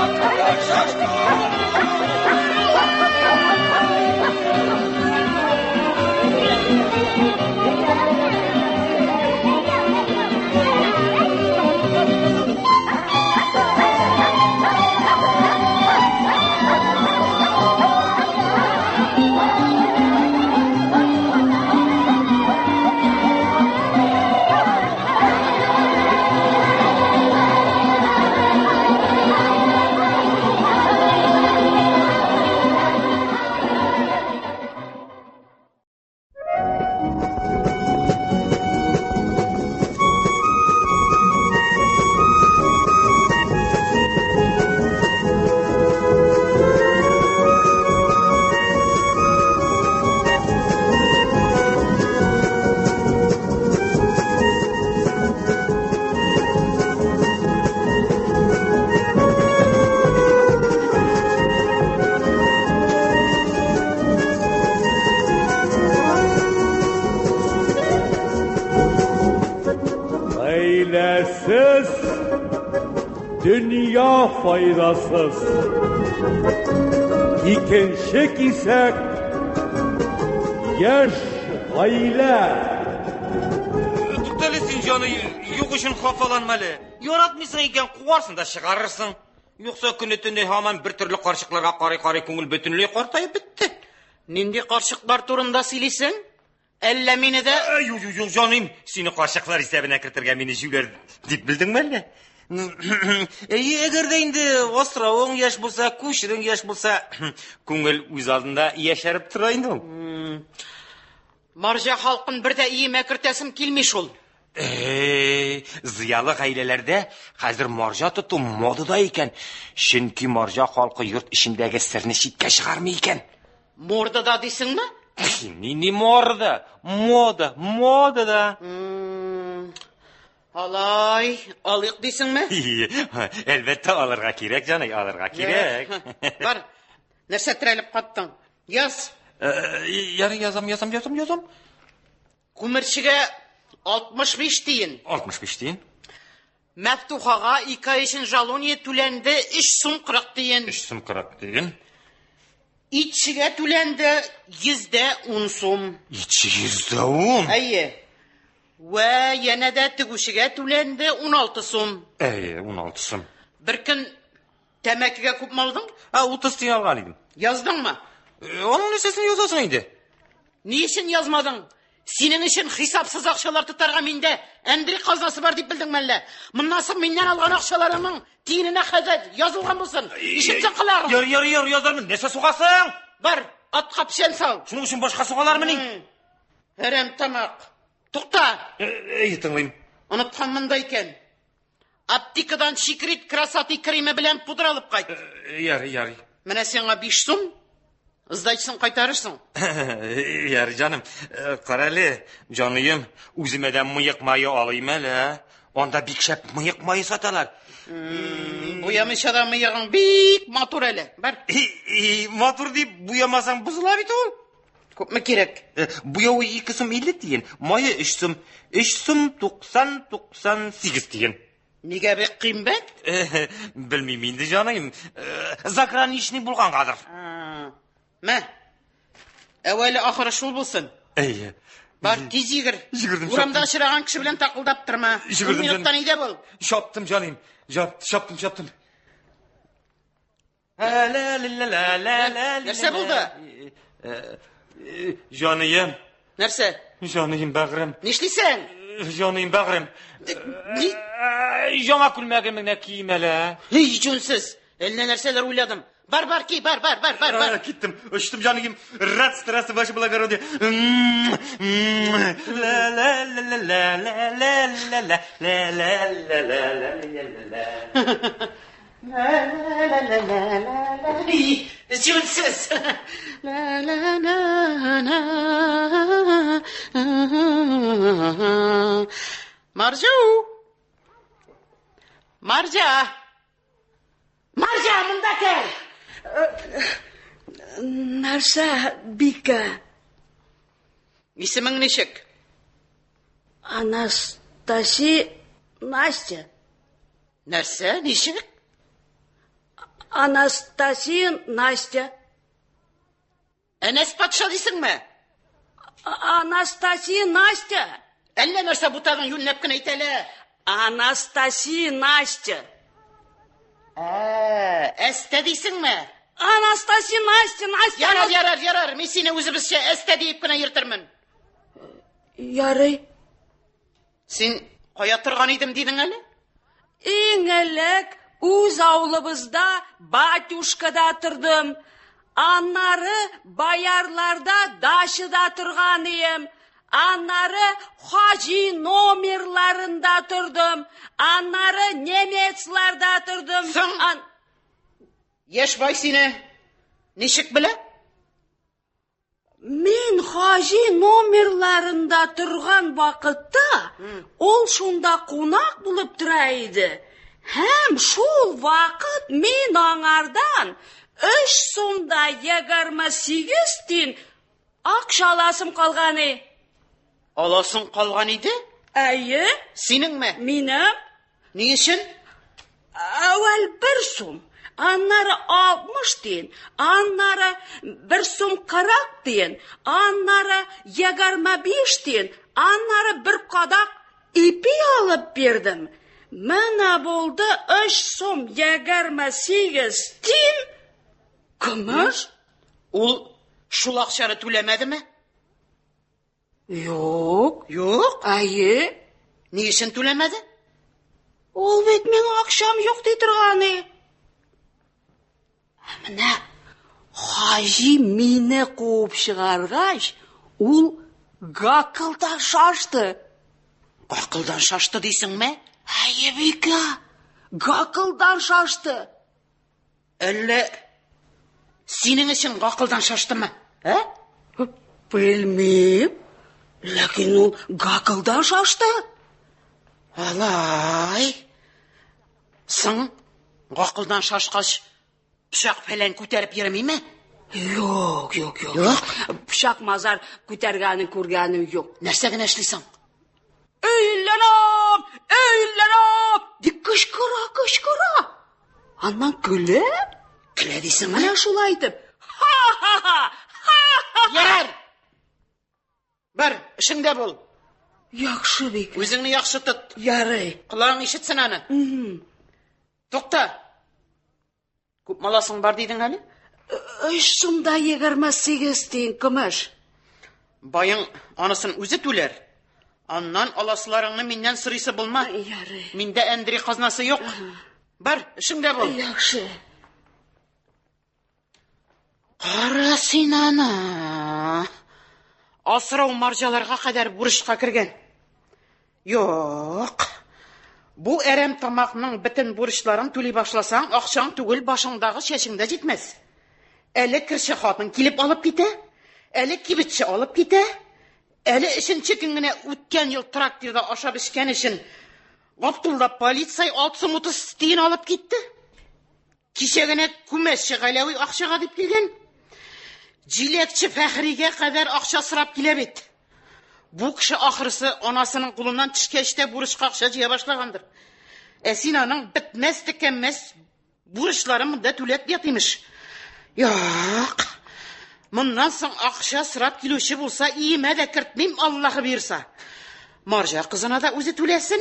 Акылдан шашкан! Гаиләсез дөнья файдасыз. Икенче кисәк яшь гаилә. Туктале син, җаный, юк өчен хафаланма әле. Яратмыйсың икән, куарсың да чыгарырсың. Юкса көне-төне һаман бер төрле карчыкларга карый-карый күңел бөтенләй картаеп бетте. Нинди карчыклар турында сөйлисең? Әллә мине дә... Ә, Юк, юк, юк, җаным, сине карчыклар исәбенә кертергә мине җүләр дип белдеңме әллә? Әйе, әгәр дә инде асравың яшь булса, күчерең яшь булса, күңел үз алдында яшәреп тора инде ул. Марҗа халкын бер дә иемә кертәсем килми шул. Эй, зыялы гаиләләрдә хәзер марҗа тоту модада икән. Чөнки марҗа халкы йорт эчендәге серне читкә чыгармый икән. Мордада дисеңме? Нинди морда? Мода, модада. Алай, алыйк дисеңме? Әлбәттә, алырга кирәк, җаный, алырга кирәк. Бар, нәрсә терәлеп каттың? Яз. Ярый, язам, язам, язам, язам. Күмерчегә 65 тиен. 65 тиен. Мәфтухага ике ай өчен жалония түләнде 3 сум 40 тиен. 3 сум 40 тиен. Итчегә түләнде 110 сум. Итче 110? Әйе. Вә янә дә тегүчегә түләнде 16 сум. Әйе, 16 сум. Бер көн тәмәкегә күпме алдың? А, 30 тиен алган идем. Яздыңмы? Аның нәрсәсен язасың инде? Ни өчен язмадың? Синең өчен хисапсыз акчалар тотарга миндә Әндри казнасы бар дип белдеңме әллә? Моннан соң миннән алган акчаларыңның тиененә хәзер язылган булсын. Ишетсен колагың. Яр, яр, яр, язармын. Нәрсә сугасың? Бар, атка печән сал. Шуның өчен башка сугалармыни? Әрәм тамак. Тукта. Әй, тыңлыйм. Онытканмын да икән. Аптекадан Секрет красоты кремы белән пудра алып кайт. Ярый, ярый. Менә сиңа 5 сум. Сдачасын кайтарырсың. Ярый, җаным. Кара әле, җаныем, үземә дә мыек мае алыйм әле. Анда бик шәп мыек мае саталар. Буямыйча да мыегың бик матур әле. Бар. Матур дип буямасаң бозыла бит ул. Күпме кирәк? Буявы 2 сум 50 тиен, мае 3 сум. 3 сум 90 98 тиен. Нигә бик кыйммәт? Белмим инде, җаныем. Заграничный булгангадыр. Мә. Әүвәле ахыры шул булсын. Әйе. Бар, тиз йөгер. Йөгердем, Урамда очраган кеше белән такылдап торма. Йөгердем, Ун минуттан өйдә бул. Чаптым, җаныем. Чаптым, чаптым. Нәрсә булды? Җаныем. Нәрсә? Җаныем, бәгърем. Нишлисең? Җаныем, бәгърем. Ни? Яңа күлмәгемне генә кием әле. Һей, җүнсез. Әллә нәрсәләр уйладым. Бар, бар, ки, бар, бар, бар, бар, бар. Киттем, очтым, җаныем. Рад стараться, ваше благородие. Ла-ла-ла-ла-ла-ла-ла-ла-ла-ла-ла-ла-ла-ла-ла. Ла-ла-ла-ла-ла-ла. Җүнсез. Ла-ла-ла-ла. Марҗу. Марҗа. Марҗа, монда кел. Нәрсә, Бикә? Исемең ничек? Анастасия Настя. Нәрсә, ничек? Анастасия Настя. Әнәс патша дисеңме? Анастасия Настя. Әллә нәрсә бутагың юньләп кенә әйт әле. Анастасия Настя. Ә, Әстә дисеңме? Анастасия Настя, Настя. Ярар, ярар, ярар. Мин сине үзебезчә Әстә диеп кенә йөртермен. Ярый. Син кая торган идем дидең әле? Иң элек үз авылыбызда батюшкада тордым. Аннары боярларда дачада торган ием. Аннары хаҗи номерларында тордым. Аннары немецларда тордым. Соң? Яшь бай сине ничек белә? Мин хаҗи номерларында торган вакытта ул шунда кунак булып тора иде. Һәм шул вакыт мин аңардан 3 сум да 28 тин акча аласым калган и. Аласың калган иде? Әйе. Синеңме? Минем. Ни өчен? Әүвәл 1 сум, аннары 60 тиен, аннары 1 сум 40 тиен, аннары 25 тиен, аннары бер кадак ипи алып бирдем. Менә булды 3 сум 28 тиен көмеш. Ул шул акчаны түләмәдеме? Юк. Юк? Әйе. Ни өчен түләмәде? Ул бит миңа акчам юк ди торган и. Ә менә хаҗи мине куып чыгаргач, ул гакылдан шашты. Гакылдан шашты дисеңме? Әйе, Бикә, гакылдан шашты. Әллә синең өчен гакылдан шаштымы? Ә? Белмим. Ләкин ул гакылдан шашты. Алай. Соң, гакылдан шашкач, пычак фәлән күтәреп йөрмиме? Юк, юк, юк. Юк. Пычак мазар күтәргәнен күргәнем юк. Нәрсә генә эшлисең? Өйләнәм, өйләнәм, дип кычкыра, кычкыра. Аннан көлә. Көлә дисеңме? Менә шулай итеп. Ха-ха-ха! Ха-ха-ха! Ярар. Бар, эшеңдә бул. Яхшы бик. Үзеңне яхшы тот. Ярый. Колагың ишетсен аны. Тукта. Күпме аласың бар дидең әле? 3 сум да 28 тиен көмеш. Баең анысын үзе түләр. Аннан аласыларыңны миннән сорыйсы булма. Ярый. Миндә Әндри казнасы юк. Бар, эшеңдә бул. Яхшы. Кара син аны. Асрау марҗаларга кадәр бурычка кергән. Юк. Бу әрәм тамакның бөтен бурычларын түли башласаң, акчаң түгел, башыңдагы чәчең дә җитмәс. Әле керче хатын килеп алып китә, әле кибетче алып китә, әле өченче көн генә үткән ел трактирда ашап эчкән өчен Габдулла полицай 6 сум 30 тиен алып китте. Кичә генә күмәчче Галәви акчага дип килгән. Җиләкче Фәхригә кадәр акча сорап килә бит. Бу кеше ахрысы анасының кулыннан төшкәч тә бурычка акча җыя башлагандыр. Ә син аның бетмәс төкәнмәс бурычларын монда түләп ят имеш. Юк. Моннан соң акча сорап килүче булса, иемә дә кертмим, Аллаһы боерса. Марҗа кызына да үзе түләсен,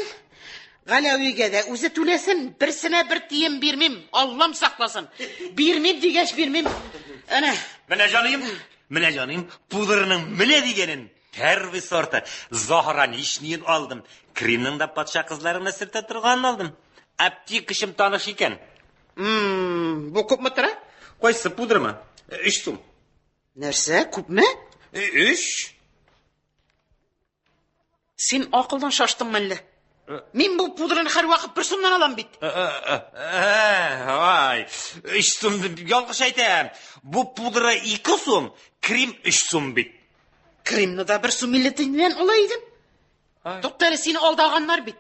Галәвигә дә үзе түләсен, берсенә бер тиен бирмим, Аллам сакласын. Бирмим дигәч бирмим. Әнә. Менә җаныем, менә җаныем, пудраның менә дигәнен, первый сорты, заграничныен алдым. Кремның да патша кызларына сөртә торганын алдым. Аптекачым таныш икән. Бу күпме тора? Кайсы пудрамы? 3 сум. Нәрсә, күпме? 3. Син акылдан шаштыңмы әллә? Мин бу пудраны һәрвакыт бер сумнан алам бит. Ай, 3 сум дип ялгыш әйтәм. Бу пудра 2 сум, крем 3 сум бит. Кремны да бер сум 50 тиеннән ала идем. Тукта әле, сине алдаганнар бит.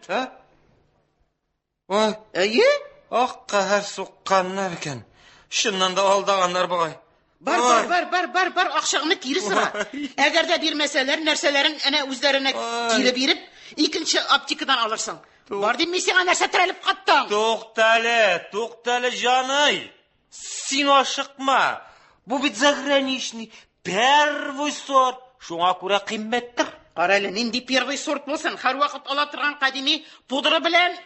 Ой. Әйе? Ак каһәр сукканнар икән. Чыннан да алдаганнар бугай. Бар, бар, бар, бар, бар, бар, акчаңны кире сора. Әгәр дә бирмәсәләр, нәрсәләрен әнә үзләренә кире биреп, икенче аптекадан алырсың. Бар дим, мин сиңа нәрсә терәлеп каттың? Туктале, туктале, җаный. Син ашыкма. Бу бит заграничный, первый сорт. Шуңа күрә кыйммәттер. Кара әле, нинди первый сорт булсын, һәрвакыт ала торган кадими пудра белән.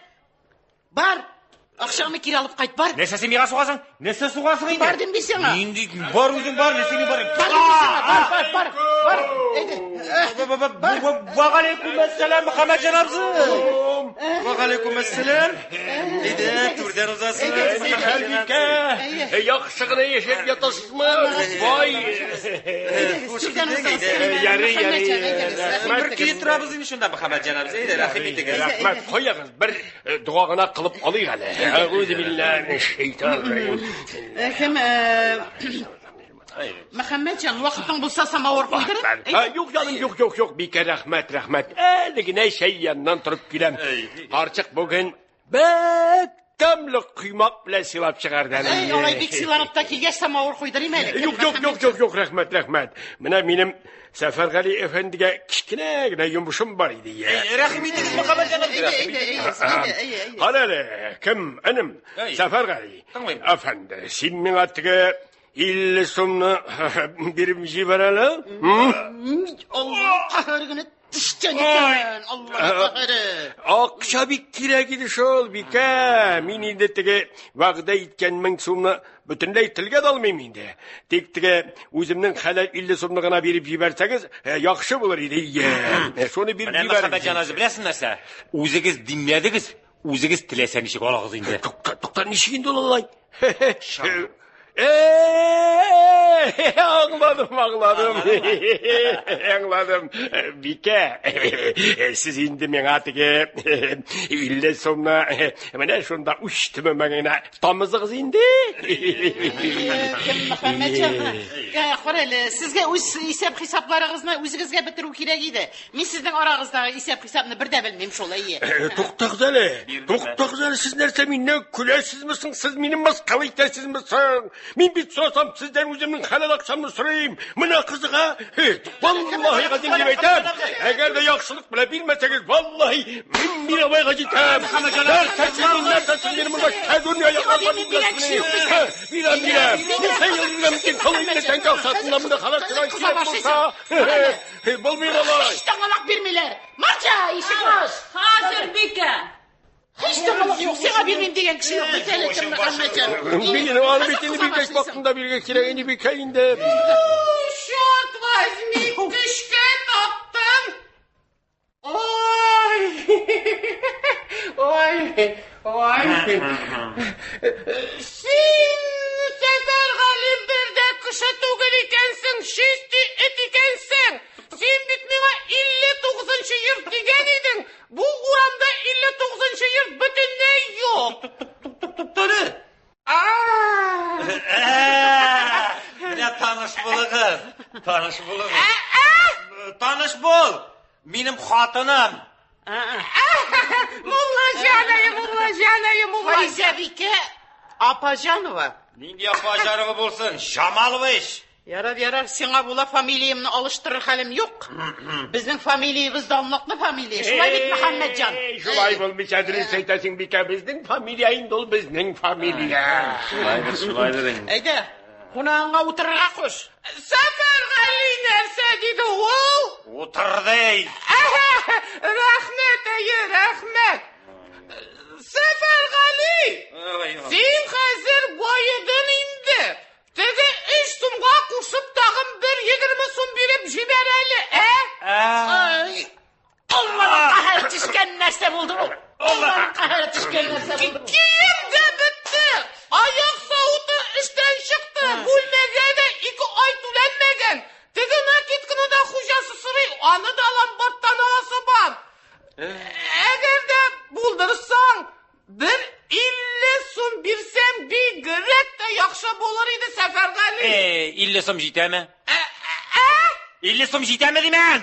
Бар, акчаңны кире алып кайт, бар. Нәрсә син миңа сугасың? Нәрсә сугасың инде? Бар дим мин сиңа. Нинди бар үзең бар, нәрсә мин бар. Бар дим мин сиңа, бар, бар, бар, бар. Әйдә. Бар. Ва әссәлам, Мөхәммәтҗан абзый. Ва алейкум әссәлам. Әйдә, түрдән узасың. Ни хәл, бикә? Яхшы гына яшәп ятасызмы? Бай. Ярый, ярый. Бер көй торабыз инде шунда, Мөхәммәтҗан абзый. Әйдә, рәхим итегез. Рәхмәт, куягыз, бер дога гына кылып алыйк әле. Әгүзу биллаһи минәш-шәйтанир Кем, Мөхәммәтҗан, вакытың булса самавыр куйдырып. Юк, җаным, юк, юк, юк, бикә, рәхмәт, рәхмәт. Әле генә чәй яныннан торып киләм. Карчык бүген бик тәмле коймак белән сыйлап чыгарды әле. Әй, алай бик сыйланып та килгәч, самавыр куйдырыйм әле. Юк, юк, юк, юк, юк, рәхмәт, рәхмәт. Менә минем Сәфәргали әфәндегә кечкенә генә йомышым бар иде. Рәхим итегез, Мөхәммәтҗан абзый. Кара әле, кем, энем, Сәфәргали әфәнде, син миңа теге 50 сумны биреп җибәр әле. Алла каһәр генә төшкән икән. Алла каһәре. Акча бик кирәк иде шул, бикә. Мин инде теге вәгъдә иткән 1000 сумны бөтенләй телгә дә алмыйм инде. Тик теге үземнең хәләл 50 сумны гына биреп җибәрсәгез, яхшы булыр иде. Ия. Шуны биреп Менә җибәрегез. Мөхәммәтҗан абзый, беләсең нәрсә? Үзегез димләдегез, үзегез теләсә ничек алыгыз инде. Тукта, тукта, ничек инде ул алай? Аңладым, аңладым. Аңладым. Бикә, сез инде миңа теге 50 сумны менә шунда уч төбемә генә тамызыгыз инде. Кем Мөхәммәтҗан? Кара әле, сезгә үз исәп-хисапларыгызны үзегезгә бетерү кирәк иде. Мин сезнең арагыздагы исәп-хисапны бер дә белмим шул, әйе. Туктагыз әле. Туктагыз әле, сез нәрсә миннән көләсезме соң? Сез мине мыскыл итәсезме соң? Мин бит сорасам, сездән үземнең хәләл акчамны сорыйм. Менә кызыга, валлаһи газим дип әйтәм. Әгәр дә яхшылык белән бирмәсәгез, валлаһи, мин Мирабайга җитәм. Нәрсәсен, нәрсәсен мине монда кәдүнья якларга бирәсез? Бирәм, бирәм. Ничә ел бирәм, тик шул илле тәңкә акчасыннан монда хәләл сорай кирәк булса. Булмый алай. Һич тыңлап бирмиләр. Марҗа, ишек ач. Хәзер, бикә. Һич тыңлап юк, сиңа бирмим дигән кеше юк бит әле, кем Мөхәммәтҗан. Мин аны бит инде биргәч вакытында бирергә кирәк инде бикә инде. Черт возьми, көчкә таптым. Ой! Ой! Ой! Син, Сәфәргали, бер дә кеше түгел икәнсең, чистый эт икәнсең. Син бит миңа 59 йорт дигән идең. Бу урамда 59 йорт бөтенләй юк. Туктале. Менә таныш булыгыз. Таныш булыгыз. Таныш бул. Минем хатыным. Муллаҗаная, муллаҗаная, мулла. Файзабикә Апаҗанова. Нинди Апаҗанова булсын? Жамалова ич. Ярар, ярар, сиңа була фамилиямне алыштырыр хәлем юк. Безнең фамилиябез данлыклы фамилия. Шулай бит, Мөхәммәтҗан? Шулай булмыйча дөрес әйтәсең, бикә, безнең фамилия инде ул безнең фамилия. Шулайдыр, шулайдыр инде. Әйдә, кунагыңа утырырга куш. Сәфәргали нәрсә диде ул? Утырды. Әһә, рәхмәт, әйе, рәхмәт. Сәфәргали, син хәзер баедың инде. Теге өч сумга кушып тагын бер 20 сум биреп җибәр әле, ә? Ай, Алланың каһәре төшкән нәрсә булды бу? Алланың каһәре төшкән нәрсә булды бу? Кием дә бетте. Аяк савыты эштән чыкты. Бүлмәгә дә 2 ай түләнмәгән. Теге накидканы да хуҗасы сорый, аны да ломбардтан аласы бар. Әгәр дә булдырсаң, бер 50 сум бирсәң, бигрәк тә яхшы булыр иде, Сәфәргали. 50 сум җитәме? Ә? 50 сум җитәме димен?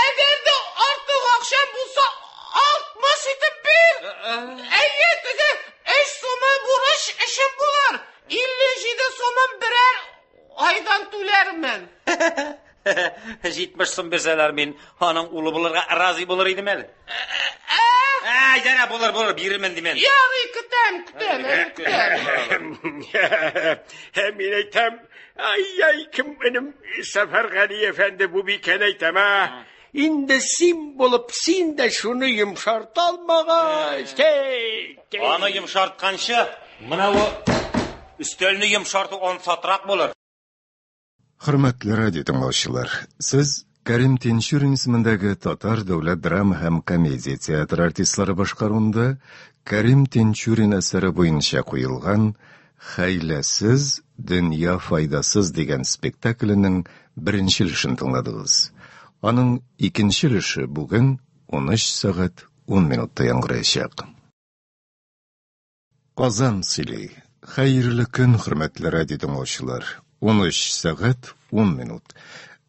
Әгәр дә артык акчам булса, 60 итеп бир. Әйе, теге 3 сумы бурыч өчен булыр. 57 сумын берәр айдан түләрмен. 70 сум бирсәләр мин аның улы булырга разый булыр идем әле. Ә, ярар, булыр, булыр, бирермен димен. Ярый, көтәм, көтәм, әле көтәм. Мин әйтәм, ай-яй, кем энем Сәфәргали әфәнде бу бикәне әйтәм, ә? Инде син булып, син дә шуны йомшарта алмагач, кей, кей. Аны йомшартканчы, менә бу өстәлне йомшарту ансатрак булыр. Хөрмәтле радио тыңлаучылар, сез Кәрим Тинчурин исемендәге Татар дәүләт драма һәм комедия театры артистлары башкаруында Кәрим Тинчурин әсәре буенча куелган Хәйләсез дөнья файдасыз дигән спектакленең беренче өлешен тыңладыгыз. Аның икенче өлеше бүген 13 сәгать 10 минутта яңгыраячак. Казан сөйли. Хәерле көн, хөрмәтле радио тыңлаучылар. 13 сәгать 10 минут.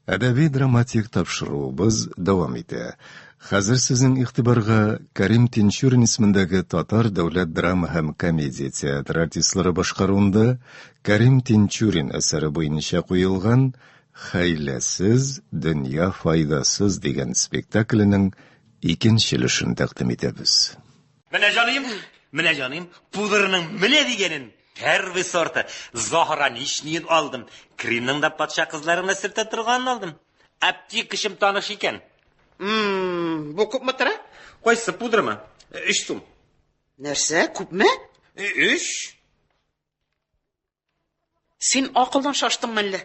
Әдәби драматик тапшыруыбыз дәвам итә. Хәзер сезнең игътибарга Кәрим Тинчурин исемендәге Татар дәүләт драма һәм комедия театры артистлары башкаруында Кәрим Тинчурин әсәре буенча куелган Хәйләсез дөнья файдасыз дигән спектакленең икенче өлешен тәкъдим итәбез. Менә җаныем, менә җаныем, пудырның менә дигәнен, первый сорты, заграничныйын алдым. Кремның да патша кызларына сөртә торганын алдым. Аптекачым таныш икән. Бу күпме тора? Кайсы пудрамы? 3 сум. Нәрсә, күпме? 3. Син акылдан шаштыңмы әллә?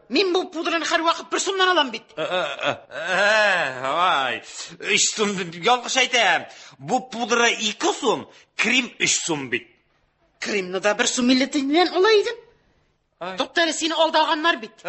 Мин бу пудраны һәрвакыт бер сумнан алам бит. Ай, 3 сум ялгыш әйтәм. Бу пудра 2 сум, крем 3 сум бит. Кремны да бер сум 50 тиеннән ала идем. Тукта әле, сине алдаганнар бит.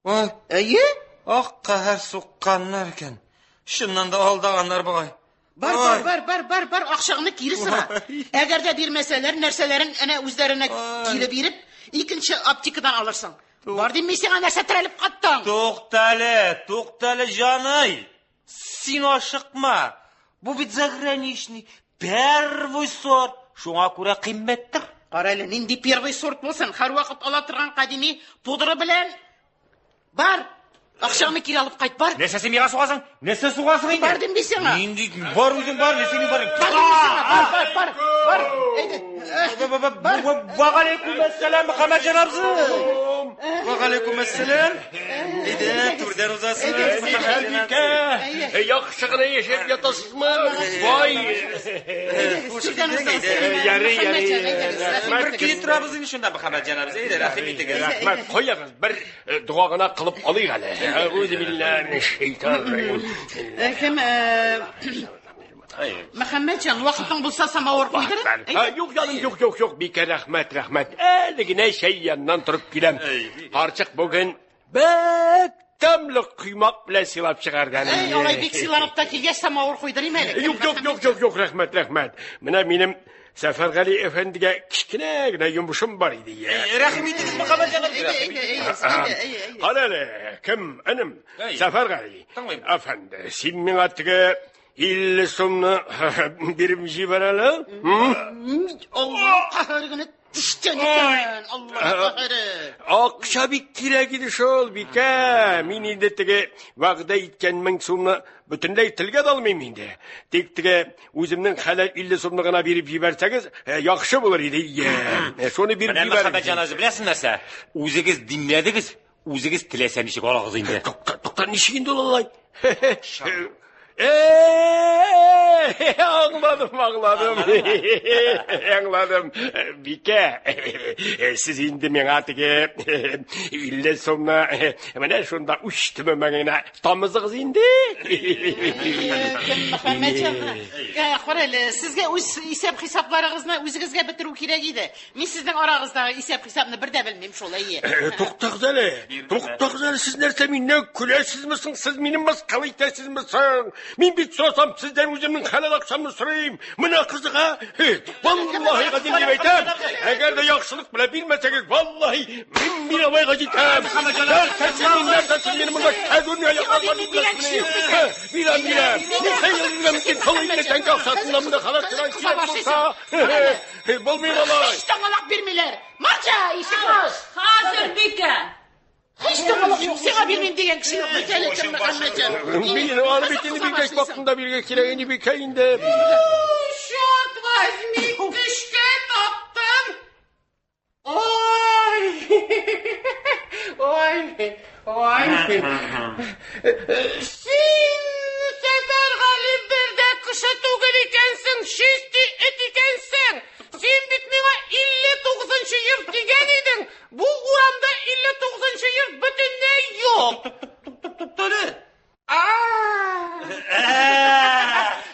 Ой, Әйе? Ак каһәр сукканнар икән. Чыннан да алдаганнар бугай. Бар, бар, бар, бар, бар, бар, акчаңны кире сора. Әгәр дә бирмәсәләр, нәрсәләрен әнә үзләренә кире биреп, икенче аптекадан алырсың. Бар дим, мин сиңа нәрсә терәлеп каттың? Туктале, туктале, җаный. Син ашыкма. Бу бит заграничный, первый сорт. Шуңа күрә кыйммәттер. Кара әле, нинди первый сорт булсын, һәрвакыт ала торган кадими пудра белән. Бар, акчаңны кире алып кайт, бар. Нәрсә син миңа сугасың? Нәрсә сугасың инде? Бар дим мин сиңа. Нинди бар үзең бар, нәрсә мин бар. Бар дим мин сиңа, бар, бар, бар, бар. Әйдә. Бар. Ва алейкум әссәлам, Мөхәммәтҗан абзый. Ва алейкум әссәлам. Әйдә, түрдән узасың. Бикә, яхшы гына яшәп ятасызмы? Бай. Ярый, ярый. Бер килеп торабыз инде шунда, Мөхәммәтҗан абзый. Әйдә, рәхим итегез. Рәхмәт, куягыз, бер дога гына кылып алыйк әле. Әгүзу биллаһи минәш-шәйтанир Кем, Мөхәммәтҗан, вакытың булса самавыр куйдыр. Юк, җаным, юк, юк, юк, бикә, рәхмәт, рәхмәт. Әле генә чәй яныннан торып киләм. Карчык бүген бик тәмле коймак белән сыйлап чыгарды әле. Әй, алай бик сыйланып та килгәч, самавыр куйдырыйм әле. Юк, юк, юк, юк, юк, рәхмәт, рәхмәт. Менә минем Сәфәргали әфәндегә кечкенә генә йомышым бар иде. Рәхим итегез, Мөхәммәтҗан абзый. Кара әле, кем, энем, Сәфәргали әфәнде, син миңа теге 50 сумны биреп җибәр әле. Алла каһәре генә төшкән икән, Алла каһәре. Акча бик кирәк иде шул, Бикә. Мин инде теге вәгъдә иткән 1000 сумны бөтенләй телгә дә алмыйм инде. Тик теге үземнең хәләл 50 сумны гына биреп җибәрсәгез, яхшы булыр иде. Иә. Шуны биреп Менә җибәрегез. Мөхәммәтҗан абзый, беләсең нәрсә? Үзегез димләдегез, үзегез теләсә ничек алыгыз инде. Тукта, тукта, ничек инде ул алай? Э, аңладым, аңладым. Аңладым. Бикә, сез инде миңа теге 50 сумны менә шунда уч төбемә генә тамызыгыз инде. Кем Мөхәммәтҗан? Кара әле, сезгә үз исәп-хисапларыгызны үзегезгә бетерү кирәк иде. Мин сезнең арагыздагы исәп-хисапны бер дә белмим шул, әйе. Туктагыз әле, туктагыз әле, сез нәрсә миннән көләсезме соң? Сез мине мыскыл итәсезме соң? Мин бит сорасам, сездән үземнең хәләл акчамны сорыйм. Менә кызыга, валлаһи гадим дип әйтәм. Әгәр дә яхшылык белән бирмәсәгез, валлаһи, мин мировойга җитәм. Нәрсәсен мин, нәрсәсен мине монда кәдүргә якларга дип Бирәм, бирәм. Ничә ел бирәм, шул инде тәңкә акчасыннан монда хәләл кирәк булса. Булмый алай. Һич тыңлап бирмиләр. Марҗа, ишек ач. Хәзер бикә. Һич тыңлап юк, сиңа бирмим дигән кеше юк бит әле, кем Мөхәммәтҗан. Мин аны бит инде биргәч вакытында бирергә кирәк инде бикә инде. Черт возьми, көчкә таптым. Ой! Ой! Ой! Син, Сәфәргали, бер дә кеше түгел икәнсең, чистый эт икәнсең. Син бит миңа 59 йорт дигән идең. Бу урамда 59 йорт бөтенләй юк. Туктале.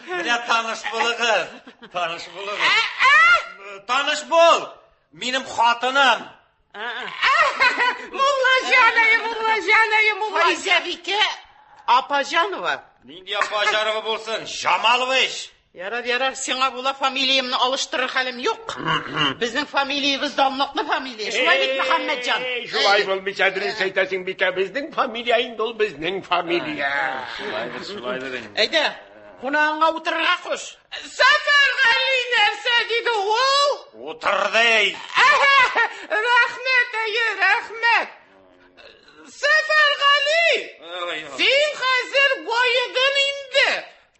Менә таныш булыгыз. Таныш булыгыз. Таныш бул. Минем хатыным. Муллаҗаная, муллаҗаная, мулла. Файзабикә Апаҗанова. Нинди Апаҗанова булсын? Жамалова ич. Ярар, ярар, сиңа була фамилиямне алыштырыр хәлем юк. Безнең фамилиябез данлыклы фамилия. Шулай бит, Мөхәммәтҗан? Шулай булмыйча дөрес әйтәсең, Бикә, безнең фамилия инде ул безнең фамилия. Шулайдыр, шулайдыр инде. Әйдә, кунагыңа утырырга куш. Сәфәргали нәрсә диде ул? Утырды. Рәхмәт, әйе, рәхмәт. Сәфәргали, син хәзер баедың инде.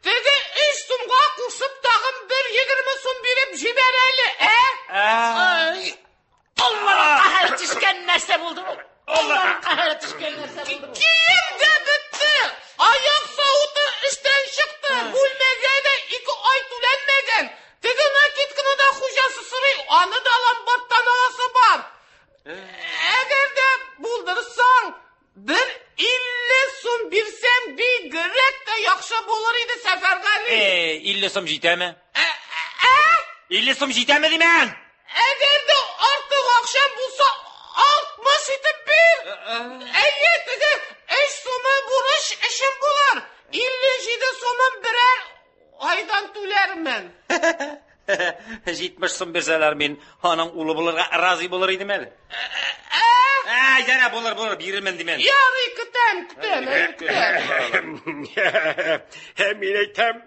Теге 3 сумга кушып тагын бер 20 сум биреп җибәр әле, ә? Ай, Алланың каһәре төшкән нәрсә булды бу? Алланың каһәре төшкән нәрсә булды бу? Кием дә бетте. Аяк савыты эштән чыкты. Бүлмәгә дә 2 ай түләнмәгән. Теге накидканы да хуҗасы сорый, аны да ломбардтан аласы бар. Әгәр дә булдырсаң, бер 50 сум бирсәң, бигрәк тә яхшы булыр иде, Сәфәргали. 50 сум җитәме? 50 сум җитәме димен? Әгәр дә артык акчам булса, 60 итеп бир. Әйе, теге 3 сумы бурыч өчен булыр. 57 сумын берәр айдан түләрмен. 70 сум бирсәләр мин аның улы булырга разый булыр идем әле. Әй, җара булыр, булыр, бирермен димен. Ярый, көтәм, көтәм, әйе, көтәм. Мин әйтәм,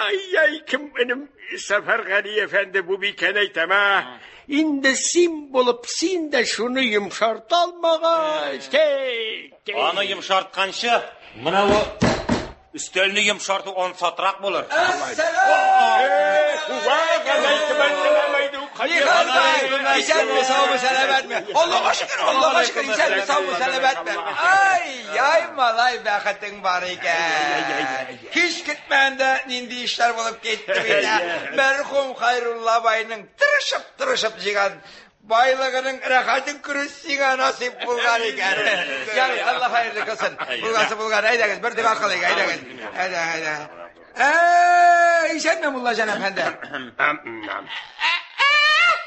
ай-яй, кем энем Сәфәргали әфәнде бу бикәне әйтәм, ә? Инде син булып, син дә шуны йомшарта алмагач. Аны йомшартканчы, менә бу өстәлне йомшарту ансатрак булыр. Исәнме, саумы, сәламәтме? Аллага шөкер, Аллага шөкер, исәнме, саумы, сәламәтме? Ай, ай, малай, бәхетең бар икән. Һич көтмәгәндә нинди эшләр булып китте бит. Мәрхүм Хайрулла байның тырышып-тырышып җыйган байлыгының рәхәтен күрү сиңа насыйп булган икән. Ярый, Алла хәерле кылсын. Булгасы булган. Әйдәгез, бер дога кылыйк, әйдәгез. Әйдә, әйдә. Исәнме, Муллаҗан әфәнде?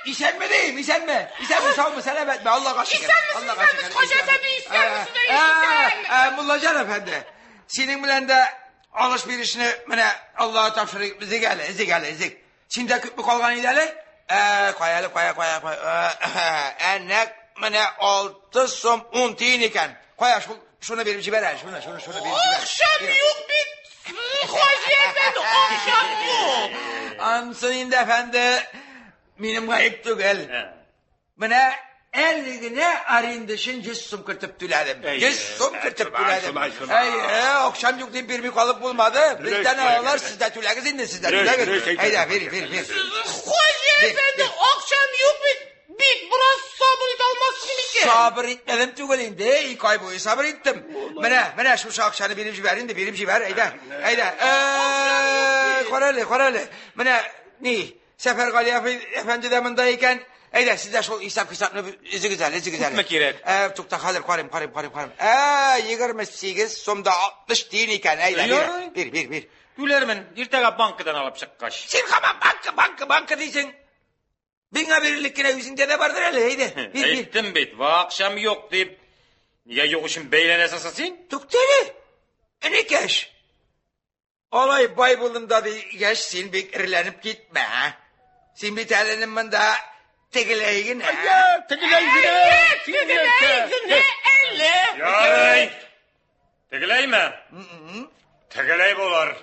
Исәнме дим, исәнме? Исәнме, саумы, сәламәтме? Аллага шөкер. Исәнмесез, исәнмесез, Хуҗа әфәнде, исәнмесез, исән. Муллаҗан әфәнде, синең белән дә алыш-бирешне менә Аллага тапшырыйк, өзик әле, өзик әле, өзик. Синдә күпме калган иде әле? Кая әле, кая, кая, кая. Әнәк менә 6 сум 10 тиен икән. Кая, шул, шуны биреп җибәр әле, шуны, шуны, шуны биреп җибәр. Акчам юк бит. Хаҗи әфәнде, акчам юк. Ансын инде, әфәнде, минем гаеп түгел. Менә Әле генә аренда өчен 100 сум кертеп түләдем. 100 сум кертеп түләдем. Әй, акчам юк дип бирми калып булмады. Бездән алалар, сез дә түләгез инде, сез дә түләгез. Әйдә, бир, бир, бир. Хуҗа әфәнде, акчам юк бит. Бик бераз сабыр итә алмассың микән? Сабыр итмәдем түгел инде, ике ай буе сабыр иттем. Менә, менә шушы акчаны биреп җибәр инде, биреп җибәр, әйдә, әйдә. Кара әле, кара әле. Менә ни, Сәфәргали әфәнде дә монда икән. Әйдә, сез дә шул исәп-хисапны өзегез әле, өзегез әле. Күпме кирәк? Ә, тукта, хәзер карыйм, карыйм, карыйм, карыйм. Ә, 28 сум да 60 тиен икән. Әйдә, бир, бир, бир, бир. Түләрмен, иртәгә банкадан алып чыккач. Син һаман банка, банка, банка дисең. Миңа бирерлек кенә үзеңдә дә бардыр әле, әйдә. Бир, бир. Әйттем бит, акчам юк дип. Нигә юк өчен бәйләнәсең соң син? Тукта әле. Энекәш. Алай бай булдым да дигәч, син бик эреләнеп китмә. Син бит әле монда тегеләй генә. Тегеләй генә. Тегеләй генә әле. Ярый. Тегеләйме? Тегеләй булыр.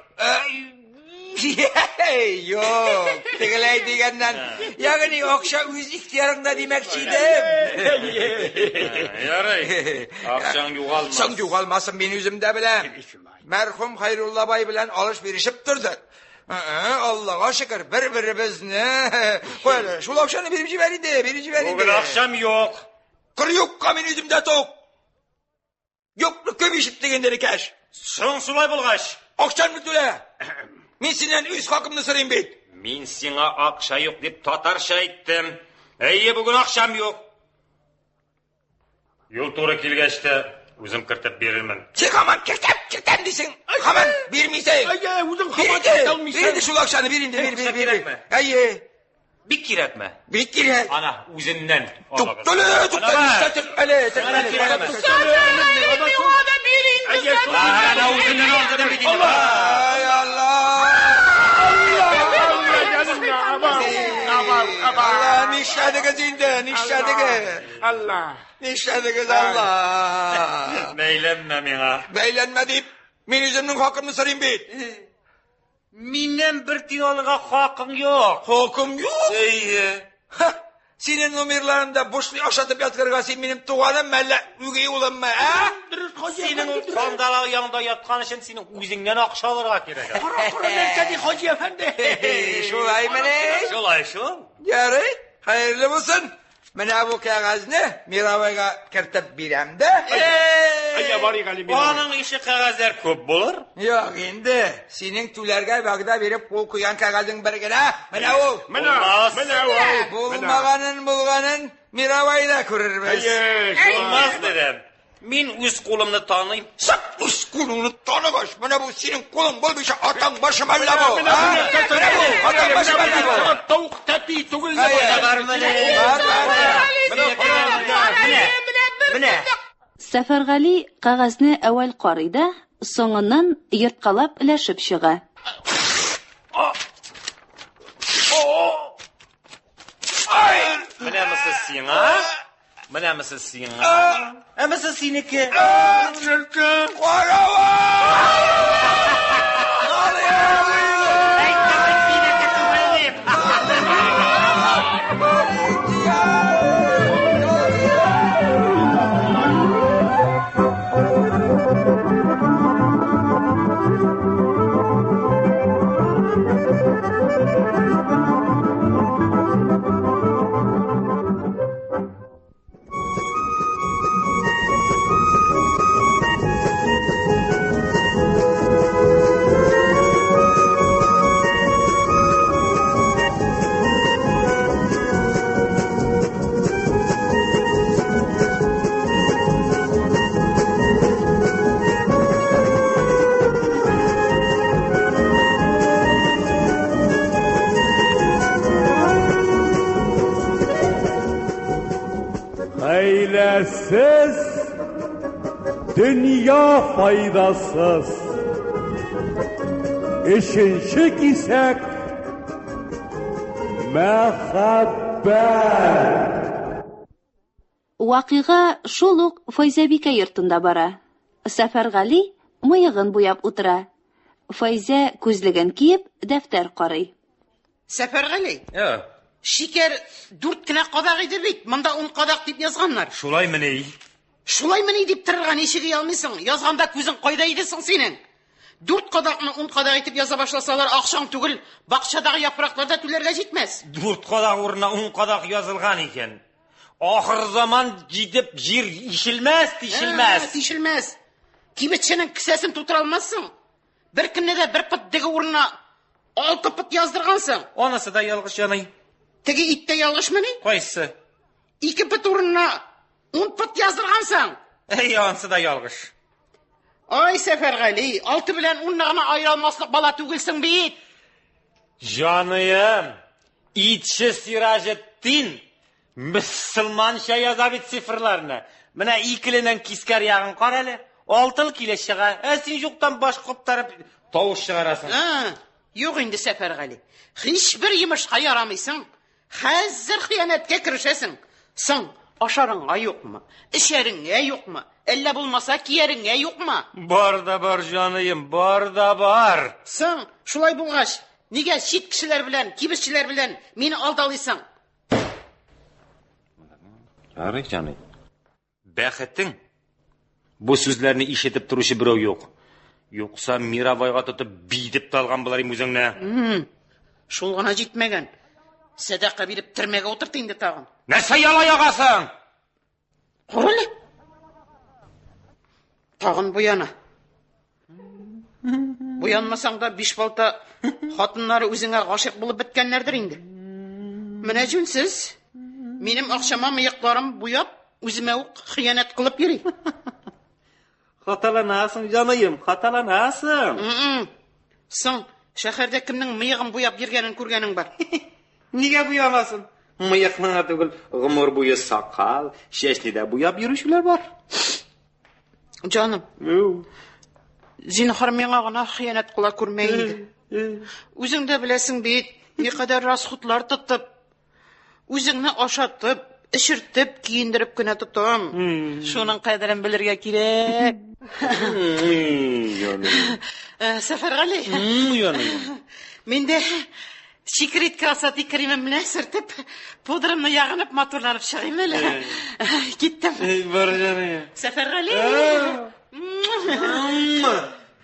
Юк, тегеләй дигәннән, ягъни акча үз ихтыярыңда димәкче идем. Ярый. Акчаң югалмас. Соң югалмасын мин үзем дә беләм. Мәрхүм Хайрулла бай белән алыш-бирешеп тордык. Аллага шөкер, бер-беребезне. Кой әле, шул акчаны биреп җибәр инде, биреп җибәр инде. Бүген акчам юк. Кыр юкка мин үзем дә тук. Юкны күп ишеттек инде, Рикәш. Соң шулай булгач. Акчаңны түлә. Мин синнән үз хакымны сорыйм бит. Мин сиңа акча юк дип татарча әйттем. Әйе, бүген акчам юк. Юл туры килгәч тә үзем кертеп бирермен. Син һаман кертәм, кертәм дисең. Һаман бирмисең. Әйе, үзең һаман кертә алмыйсың. Бир инде шул акчаны, бир инде, бир, бир, бир. Әйе. Бик кирәкме? Бик кирәк. Ана, үзеннән алыгыз. Туктале, туктале, төртмәле, төртмәле. Сәфәргали, миңа да бир инде. Ана, үзеннән алдым бит инде. Ай, Алла! Алла, нишләдегез инде, нишләдегез? Алла. Нишләдегез, Алла? Бәйләнмә миңа. Бәйләнмә дип, мин үземнең хакымны сорыйм бит. Миннән бер тиен алырга хакың юк. Хакым юк? Әйе. Ха, синең номерларыңда бушлай ашатып яткырырга син минем туганым әллә үги улыммы, ә? Синең ул сандалак янында яткан өчен синең үзеңнән акча алырга кирәк. Кара, кара, нәрсә ди Хаҗи әфәнде? Шулаймыни? Шулай шул. Ярый, хәерле булсын. Менә бу кәгазьне Мировойга кертеп бирәм дә. Әйдә, барыйк әле Мировой. Аның ише кәгазьләр күп булыр. Юк инде, синең түләргә вәгъдә биреп кул куйган кәгазең бер генә. Менә ул. Менә, менә ул. Булмаганын булганын Мировойда күрербез. Әйе, шулай. Булмас дидем. Мин үз кулымны таныйм. Сап үз кулыңны таныгач, менә бу синең кулың булмыйча атаң башы мәллә бу? Менә, а? менә, Менә бу, атаң башы мәллә бу? Тавык тәпи түгел дә Әйе. бар. Бар, бар, бар. Менә, менә. Сәфәргали кәгазьне әүвәл карый да, соңыннан ерткалап өләшеп чыга. Менә мысы сиңа, менә мысы сиңа. Ә мысы синеке. Гаиләсез дөнья файдасыз. Өченче кисәк мәхәббәт. Вакыйга шул ук Файзәбикә йортында бара. Сәфәргали мыегын буяп утыра. Файзә күзлеген киеп, дәфтәр карый. Сәфәргали, Шикәр дүрт кенә кадак иде бит, монда ун кадак дип язганнар. Шулаймыни? Шулаймыни дип торырга ничек оялмыйсың? Язганда күзең кайда иде соң синең? Дүрт кадакны ун кадак итеп яза башласалар, акчаң түгел, бакчадагы яфраклар да түләргә җитмәс. Дүрт кадак урынына ун кадак язылган икән. Ахыр заман җитеп җир ишелмәс, тишелмәс. Ә, тишелмәс. Кибетченең кесәсен тутыра алмассың. Бер көнне дә бер пот дөге урынына алты пот яздыргансың. Анысы да ялгыш яный. Теге ит тә ялгышмыни? Кайсы? Ике пот урынына ун пот яздыргансың. Әй, анысы да ялгыш. Ай, Сәфәргали, алты белән унны гына аера алмаслык бала түгелсең бит. Җаныем, итче Сираҗетдин мөселманча яза бит цифрларны. Менә икеленең кискәр ягын кара әле. Алтыл килә чыга. Ә син юктан баш куптарып тавыш чыгарасың. А, юк инде, Сәфәргали. Һичбер йомышка ярамыйсың. Хәзер хыянәткә керешәсең. Соң, ашарыңа юкмы? Эчәреңә юкмы? Әллә булмаса кияреңә юкмы? Бар да бар, җаныем, бар да бар. Соң, шулай булгач, нигә чит кешеләр белән, кибетчеләр белән мине алдалыйсың? Ярый, җаный. Бәхетең, бу сүзләрне ишетеп торучы берәү юк. Юкса мировойга тотып биетеп тә алган булыр идем үзеңне. Шул гына җитмәгән. Сәдака биреп төрмәгә утырт инде тагын. Нәрсә яла ягасың? Кара әле. Тагын буяна. Буянмасаң да биш балта хатыннары үзеңә гашыйк булып беткәннәрдер инде. Менә җүнсез. Минем акчама мыекларым буяп, үземә үк хыянәт кылып йөри. Хаталанасың, җаныем, хаталанасың. Соң, шәһәрдә кемнең мыегын буяп йөргәнен күргәнең бар? Нигә буямасын? Мыекны гына түгел, гомер буе сакал, чәчне дә буяп йөрүчеләр бар. Җаным. Зинһар миңа гына хыянәт кыла күрмә инде. Үзең дә беләсең бит, никадәр расходлар тотып, үзеңне ашатып, эчертеп, киендереп кенә тотам. Шуның кадерен белергә кирәк. Сәфәргали. Мин дә секрет красоты кремым белән сөртеп, пудрамны ягынып, матурланып чыгыйм әле. Киттем. Бар җаныем. Сәфәргали.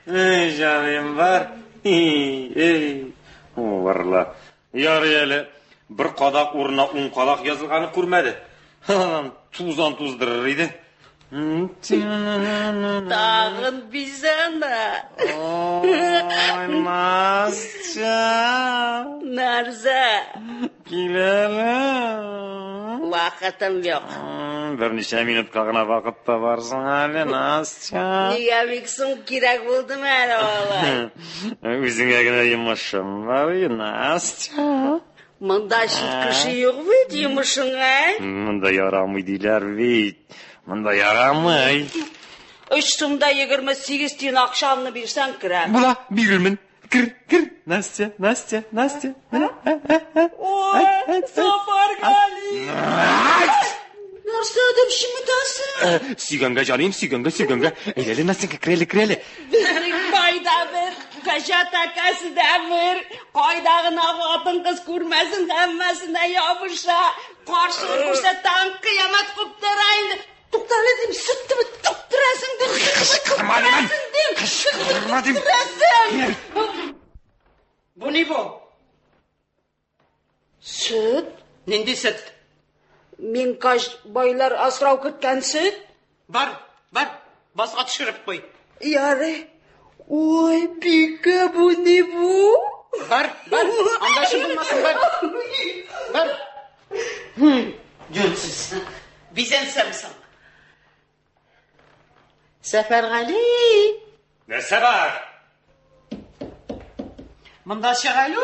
Эй, җаныем, бар. Эй, варла. Ярый әле, бер кадак урынына ун кадак язылганы күрмәде. Тузан туздырыр иде. Тагын бизәнә. Ой, Настя. Нәрсә? Кил әле. Вакытым юк. Берничә минутка гына вакыт табарсың әле, Настя. Нигә бик соң кирәк булдымы әле алай? Үзеңә генә йомышым бар, Настя. Монда чит кеше юк бит, йомышыңа. Монда ярамый диләр бит. Монда ярамый. Өч сум да 28 тиен акчамны бирсәң керәм. Була, бирермен. Кер, кер. Настя, Настя, Настя. Менә. Ой, Сафаргали! Нәрсә дип чеметәсең? Сөйгәнгә җаныем, сөйгәнгә, сөйгәнгә. Әйдә әле, Настенька, кер әле, кер әле. Безнең байда бер, кәҗә тәкәсе дә бер. Кайда гына хатын-кыз күрмәсен, һәммәсенә ябыша. Каршылык күрсәтсәң, кыямәт куптара инде. Тукта әле дим, сөт төбе түктерәсең дим. Кычкырма дим. Дим. Кычкырма дим. Түктерәсең. Бу ни бу? Сөт? Нинди сөт? Минкач байлар асрау керткән сөт. Бар, бар, базга төшереп куй. Ярый. Ой, бикә, бу ни бу? Бар, бар, анда эшең булмасын, бар. Бар. Җүнсез. Бизәнсәм соң. Сәфәргали. Нәрсә бар? Монда чык әле.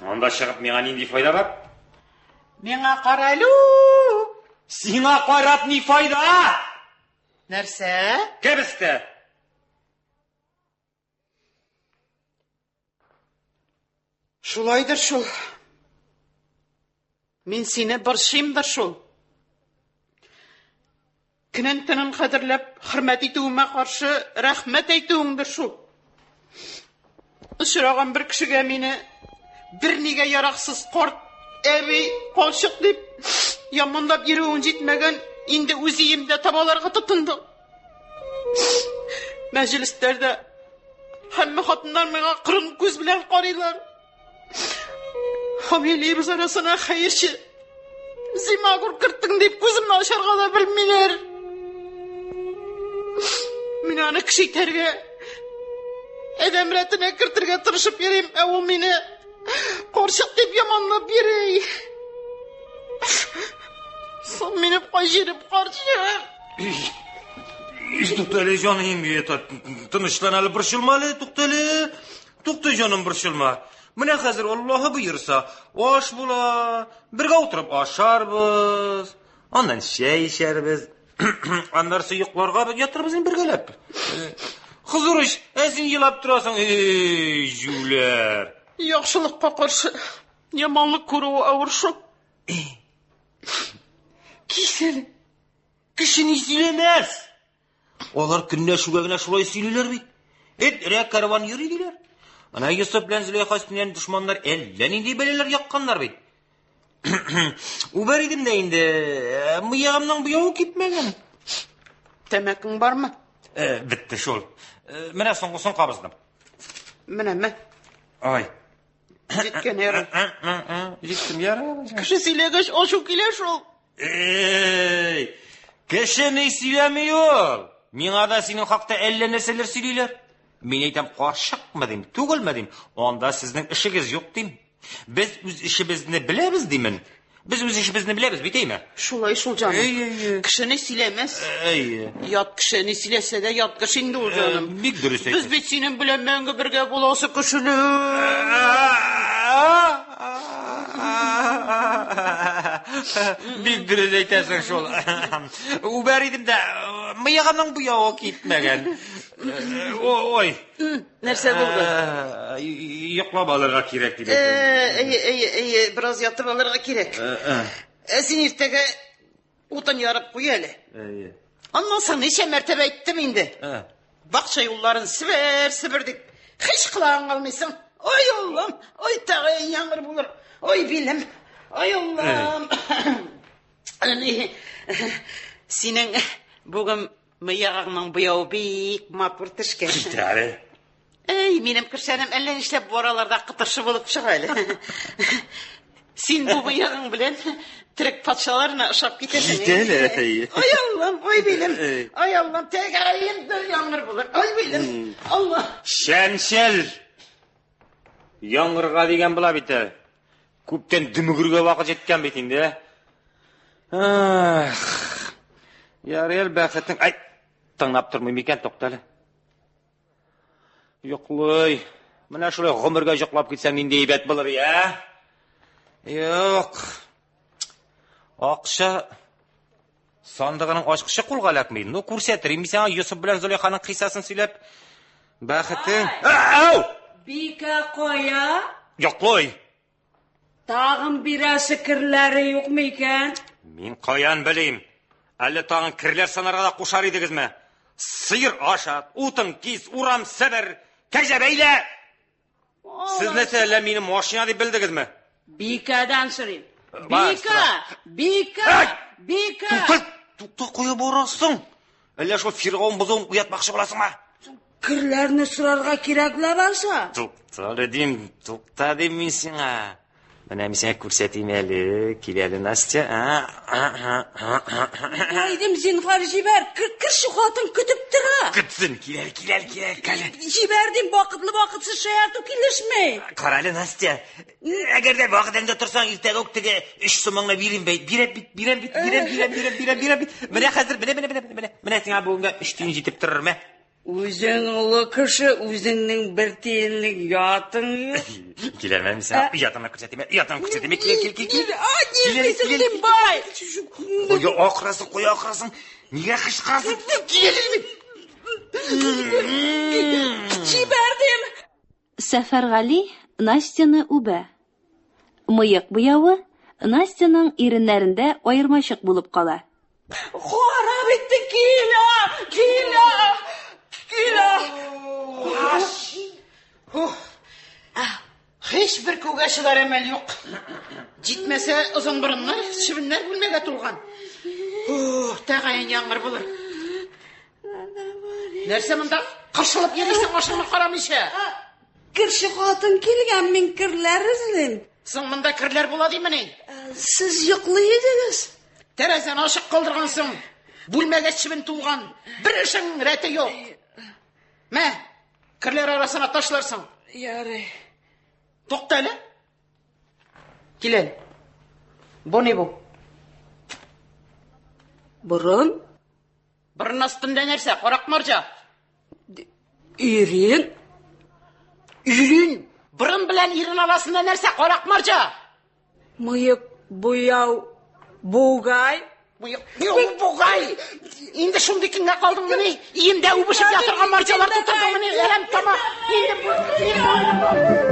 Монда чыгып миңа нинди файда бар? Миңа кара әле. Сиңа карап ни файда? Нәрсә? Кәбестә. Шулайдыр шул. Мин сине борчыймдыр шул. Көнен төнен кадерләп, хөрмәт итүемә каршы рәхмәт әйтүеңдер шул. Очраган бер кешегә мине Бернигә яраксыз карт, әби, карчык дип яманлап йөрүең җитмәгән, инде үз өемдә табаларга тотындың. Мәҗлесләрдә һәммә хатыннар миңа кырын күз белән карыйлар. Фамилиябез арасына хәерче зимагур керттең дип күземне ачарга да белмиләр. Мин аны кеше итәргә, адәм рәтенә кертергә тырышып йөрим, ә ул мине карчык дип яманлап йөри. Соң минем кай җирем карчык? Туктале, җаным, тынычлан әле, борчылма әле, туктале. Тукта, җаным, борчылма. Менә хәзер Аллаһы боерса, аш була. Бергә утырып ашарбыз. Аннан чәй эчәрбез. Аннарсы йокларга ятырбыз инде бергәләп. Хозур ич, ә син елап торасың, эй, җүләр. Яхшылыкка каршы яманлык күрүе авыр шул. Кисәл. Кеше ни сөйләмәс. Алар көнләшүгә генә шулай сөйлиләр бит. Эт өрә караван йөри диләр. Ана Йосыф белән Зөләйха өстеннән дошманнар әллә нинди бәлаләр якканнар бит. Үбәр идем дә инде, мыегымның буявы кипмәгән. Тәмәкең бармы? Бетте шул. Менә соңгысын кабыздым. Менә, мә. Ай. Җиткән ярар. Җиттем ярар. Кеше сөйләгәч ачу килә шул. Эй, кеше ни сөйләми ул? Миңа да синең хакта әллә нәрсәләр сөйлиләр. Мин әйтәм, карчыкмы дим, түгелме дим. Анда сезнең эшегез юк дим. Без үз эшебезне беләбез димен. Без үз эшебезне беләбез бит, әйме? Шулай шул җаным. Әй, әй, әй. Кеше ни сөйләмәс. Әй. Ят кеше ни сөйләсә дә ят кеше инде ул җаным. Бик дөрес Без әйтәсең. бит синең белән мәңге бергә буласы кешеләр. Бик дөрес әйтәсең шул. Үбәр идем дә, мыегымның буявы китмәгән. Ой. Нәрсә булды? Йоклап алырга кирәк дип әйтәм. Әйе, әйе, әйе, бераз ятып алырга кирәк. Ә син иртәгә утын ярып куй әле. Әйе. Аннан соң ничә мәртәбә әйттем инде. Бакча юлларын себер, себер дип, һич колагың алмыйсың. Ой, Аллам, ой, тагы яңгыр булыр. Ой, билем, ой, Аллам. Әни, синең бүген мыегыңның буявы бик матур төшкән. Кит әле. Әй, минем кершәнем әллә нишләп бу араларда кытыршы булып чыга әле. Син бу мыегың белән төрек патшаларына ошап китәсең. Кит әле, әй. Ой, Аллам, ой, билем. Әй. Ой, Аллам, тәгәем бер яңгыр булыр. Ой, билем. Алла. Шәмшел. Яңгырга дигән була бит әле. Күптән дөмегергә вакыт җиткән бит инде. Ах. Ярый әле бәхетең. Ай, тыңлап тормыйм икән, тукта әле. Йоклый. Менә шулай гомергә йоклап китсәң нинди әйбәт булыр, я? Юк. Акча сандыгының ачкычы кулга эләкми. Ну, күрсәтер мин сиңа Йосыф белән Зөләйханың кыйссасын сөйләп. Бәхетең. Ау! Бикә кая? Йоклый. Тагын бирәсе керләре юкмы икән? Мин каян белим? Әллә тагын керләр санарга да кушар идегезме? Сыер ашат, утын кис, урам себер, кәҗә бәйлә. Сез нәрсә, әллә мине машина дип белдегезме? Бикәдән сорыйм. Бар, Бикә! Бикә! Әй! Бикә! Тукта, тукта, кая барасың? Әллә шул фиргавен бозуын уятмакчы буласыңмы? Керләрне сорарга кирәк ләбаса. Тукта әле дим, тукта дим мин сиңа. Менә мин сиңа күрсәтим әле. Кил әле, Настя. Ай дим, зинһар җибәр. Кер, кер шу хатын көтеп тора. Көтсен, кил әле, кил әле, кил әле, кил әле. Җибәр дим, вакытлы вакытсыз шаярту килешми. Кара әле, Настя. Әгәр дә вәгъдәңдә торсаң, иртәгә үк теге 3 сумыңны бирим бит. Бирәм бит, бирәм бит, бирәм, бирәм, бирәм, бирәм, бирәм бит. Менә хәзер, менә, менә, менә, менә, менә сиңа бүгенгә 3 тиен җитеп торыр, мә. Үзең олы кеше, үзеңнең бер тиенлек ятың юк. Кил әле, мин сиңа оятыңны күрсәтим, оятыңны күрсәтим. Кил, кил, кил, кил. Ай, Кил әле, нишлисең кил әле. син, бай? Кая акырасың, кая акырасың? Нигә кычкырасың? Кил әле. Җибәр дим. Сәфәргали Настяны үбә. Мыек буявы Настяның иреннәрендә аермачык булып кала. Харап итте, килә, килә, килә. Һич бер күгә чыдар әмәл юк. Җитмәсә, озын борыннар, чебеннәр бүлмәгә тулган. Ух, тәгаен яңгыр булыр. Нәрсә монда кыршылып йөрисең ашыңны карамыйча? Кирче хатын килгән, мин керләр эзлим. Соң монда керләр була димени? Сез йоклый идегез. Тәрәзәне ачык калдыргансың. Бүлмәгә чебен тулган. Бер эшең рәте юк. Мә, керләр арасына ташларсың. Ярый. Тукта әле. Кил әле. Бу ни бу? Борын? Борын астында нәрсә? Карак марҗа. Ирен? Ирен. Борын белән ирен арасында нәрсә? Карак марҗа. Мыек буяу бугай. Мыек буяу бугай. Инде шундый көнгә калдыңмыни? Өемдә үбешеп ятырган марҗалар тутырдыңмыни? Әрәм тамак. Инде бу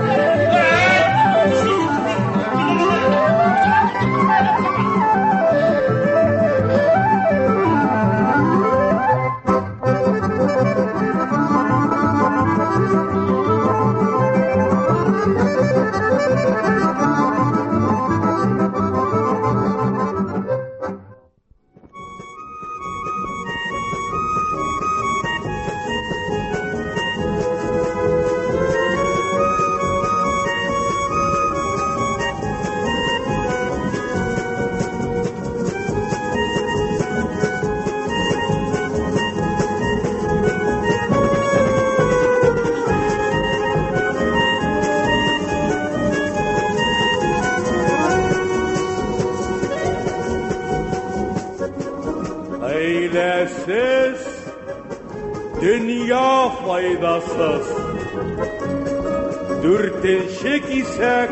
Хәйләсез дөнья файдасыз. Дүртенче кисәк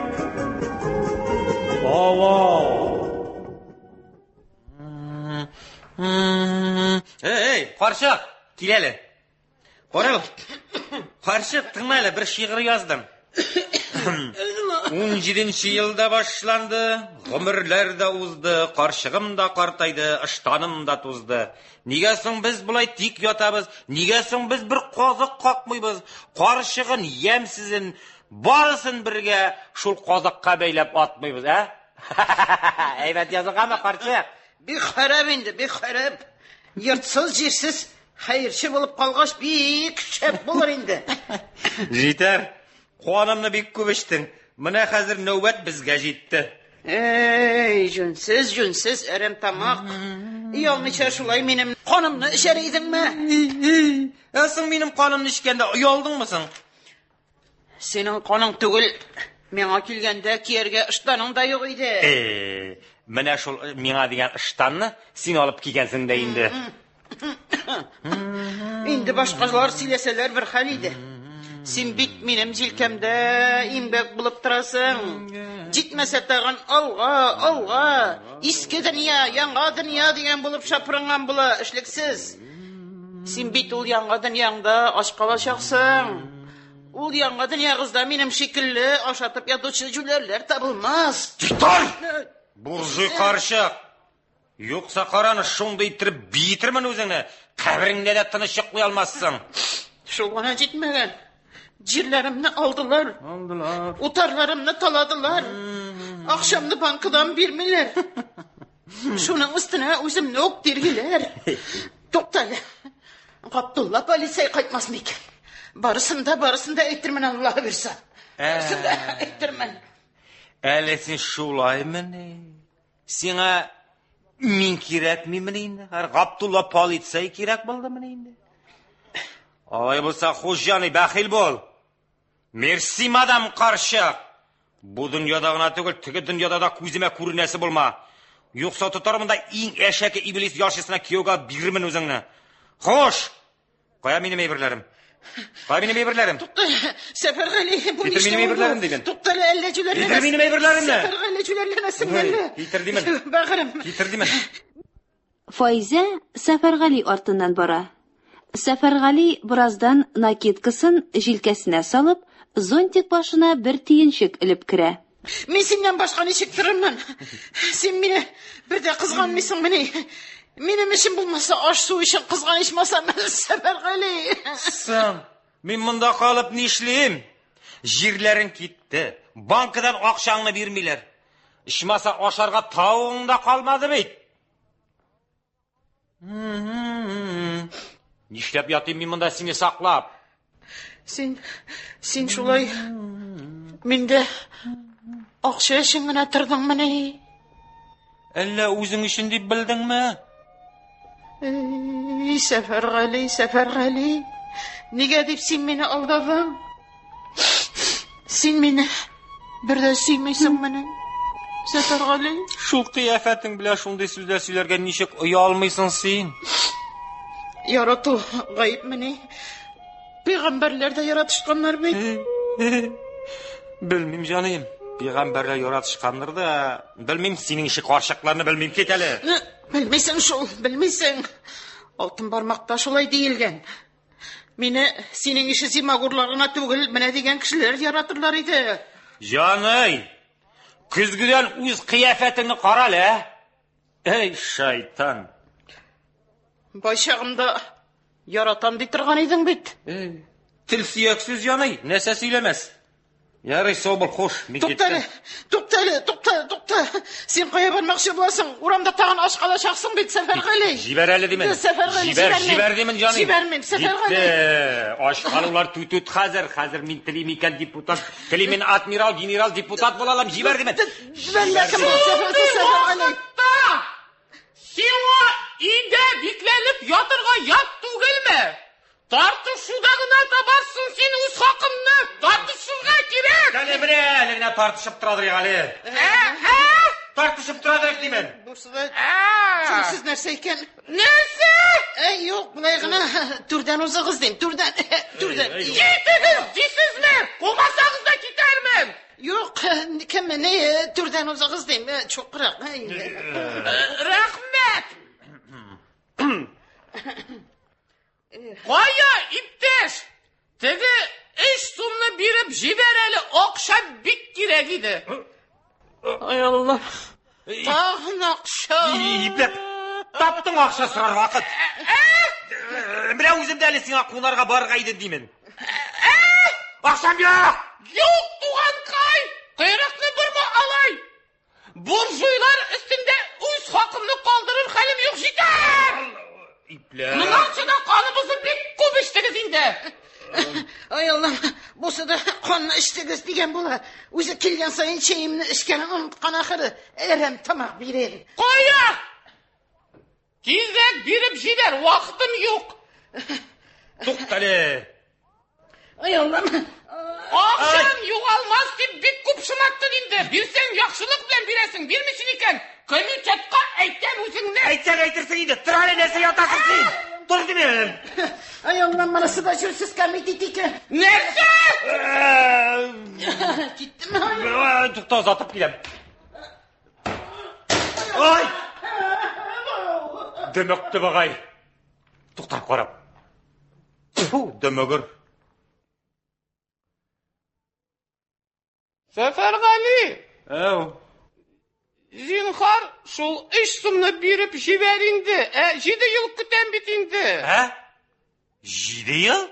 Балау. Эй, карчык, кил әле. Карал. Карчык, тыңла әле, бер шигырь яздым. 17 елда башланды, гомерләр дә узды, карчыгым да картайды, ыштаным да тузды. Нигә соң без болай тик ятабыз? Нигә соң без бер казык какмыйбыз? Карчыгын, ямьсезен, барысын бергә шул казыкка бәйләп атмыйбыз, ә? Әйбәт язылганмы, карчык? Бик харап инде, бик харап. Йортсыз, җирсез, хәерче булып калгач, бик шәп булыр инде. Җитәр. Канымны бик күп эчтең. Менә хәзер нәүбәт безгә җитте. Эй, җүнсез, җүнсез, әрәм тамак. Оялмыйча шулай минем канымны эчәр идеңме? Ә соң минем канымны эчкәндә оялдыңмы соң? Синең каның түгел, миңа килгәндә кияргә ыштаның да юк иде. Э, менә шул миңа дигән ыштанны син алып кигәнсең дә инде. Инде башкалар сөйләсәләр бер хәл иде. Син бит минем җилкәмдә имгәк булып торасың. Җитмәсә тагын алга, алга, иске дөнья, яңа дөнья дигән булып шапырынган була, эшлексез. Син бит ул яңа дөньяңда ач калачаксың. Ул яңа дөньягызда минем шикелле ашатып ятучы җүләрләр табылмас. Тор! Буржуй карчык! Юкса караны шундый иттереп биетермен үзеңне, кабереңдә дә тыныч йоклый алмассың. Шул гына җитмәгән. Җирләремне алдылар. Алдылар. Утарларымны таладылар. Акчамны банкадан бирмиләр. Шуның өстенә үземне үк тиргиләр. Тукта әле. Габдулла полицай кайтмас микән? Барысын да, барысын да әйтермен, Аллаһ бирсә. Барысын да әйтермен. Әле син шулаймыни? Сиңа мин кирәкмимени инде? Габдулла полицай кирәк булдымыни инде? Алай булса, хуш җаный, бәхил бул. Мерси, мадам карчык. Бу дөньяда гына түгел, теге дөньяда да күземә күренәсе булма. Юкса тотармын да иң әшәке иблис ялчысына кияүгә бирермен үзеңне. Хуш! Кая минем әйберләрем? Кая минем әйберләрем? Тукта, Сәфәргали, бу Китер минем нишләвең бу? әйберләрем димен. Тукта әле, әллә җүләрләнәсең. Китер минем әйберләремне. Сәфәргали, җүләрләнәсең әллә. Китер димен. Бәгырем. Китер димен. Файзә Сәфәргали артыннан бара. Сәфәргали бераздан накидкасын җилкәсенә салып, зонтик башына бер тиенчек элеп керә. Мин синнән башка ничек торырмын? Син мине бер дә кызганмыйсыңмыни? Минем эшем булмаса, аш-су өчен кызган ичмасам, Сәфәргали. Соң, мин монда калып нишлим? Җирләрең китте, Банкадан акчаңны бирмиләр. Ичмаса ашарга тавыгың да калмады бит. Нишләп ятыйм мин монда сине саклап? Син, син шулай миндә акча өчен генә тордыңмыни? Әллә үзең өчен дип белдеңме? Эй, Сәфәргали, Сәфәргали, нигә дип син мине алдадың? Син мине бер дә сөймисеңмени? Сәфәргали? Шул кыяфәтең белән шундый сүзләр сөйләргә ничек оялмыйсың син? Ярату гаепмени? Пәйгамбәрләр дә яратышканнар бит. Белмим, җаныем. Пәйгамбәрләр яратышкандыр да, белмим, синең ише карчыкларны белмим, кит әле. Белмисең шул, белмисең. Алтын бармакта шулай диелгән. Мине синең ише зимагурлар гына түгел, менә дигән кешеләр яратырлар иде. Җаный, көзгедән үз кыяфәтеңне кара әле, ә? Эй, шайтан. Бай чагымда яратам ди торган идең бит. Тел сөяксез яный, нәрсә сөйләмәс. Ярый, сау бул, хуш, мин Тукта әле, тукта әле, тукта, тукта. Син кая бармакчы буласың? Урамда тагын ач калачаксың бит, Сәфәргали. Җибәр әле димен. Сәфәргали, Җибәр, җибәрмим. җибәр димен, җаным. Җибәрмим, Сәфәргали. Китте. Ач калулар түтүт хәзер. Хәзер мин телим икән депутат, телим мин адмирал, генерал, депутат була алам. Җибәр димен. Бәллә кем бу, Сәфәргали. Сиңа өйдә бикләнеп ятырга ят түгелме? Тартышуда гына табарсың син үз хакыңны. Тартышырга кирәк. Әле менә, әле генә тартышып торадыр әле. Ә? Тартышып торадыр димен. Бусы да Шунсыз нәрсә икән? Нәрсә? Әй, юк, болай гына түрдән узыгыз дим, түрдән, түрдән. Китегез, дисезме? Кумасагыз да китәрмен. Юк, кем ни, түрдән узыгыз дим, чукрак. Рәхмәт. Кая, иптәш? Теге өч сумны биреп җибәр әле, акча бик кирәк иде. Ай Алла. Тагын акча. Ипләп таптың акча сорар вакыт. Менә үзем дә әле сиңа кунарга барырга идем димен. Акчам юк! Юк, туганкай! Койрыкны борма алай! Буржуйлар өстендә үз хакымны калдырыр хәлем юк, җитәр! Ипләп. Моңарчы да каныбызны бик күп эчтегез инде. Ай Аллам, бусы да канны эчтегез дигән була. Үзе килгән саен чәемне эчкәнен оныткан ахыры. Әрәм тамак бирер. Кая? Тизрәк биреп җибәр, вакытым юк. Туктале. Ай Аллам. Акчам югалмас дип бик күп шыматтың инде. Бирсәң яхшылык белән бирәсең, бирмисең икән, комитетка әйтәм үзеңне. Әйтсәң әйтерсең инде. Тор әле, нәрсә ятасың син? Тор димен. Ай Аллам, монысы да җүнсез комитет икән. Нәрсә? Киттеме? Тукта, озатып киләм. Ай! Дөмекте бугай. Туктап карап. Фу, дөмегер. Сәфәргали! Әү. Зинһар, шул өч сумны биреп җибәр инде. Ә, җиде ел көтәм бит инде. Ә? Җиде ел?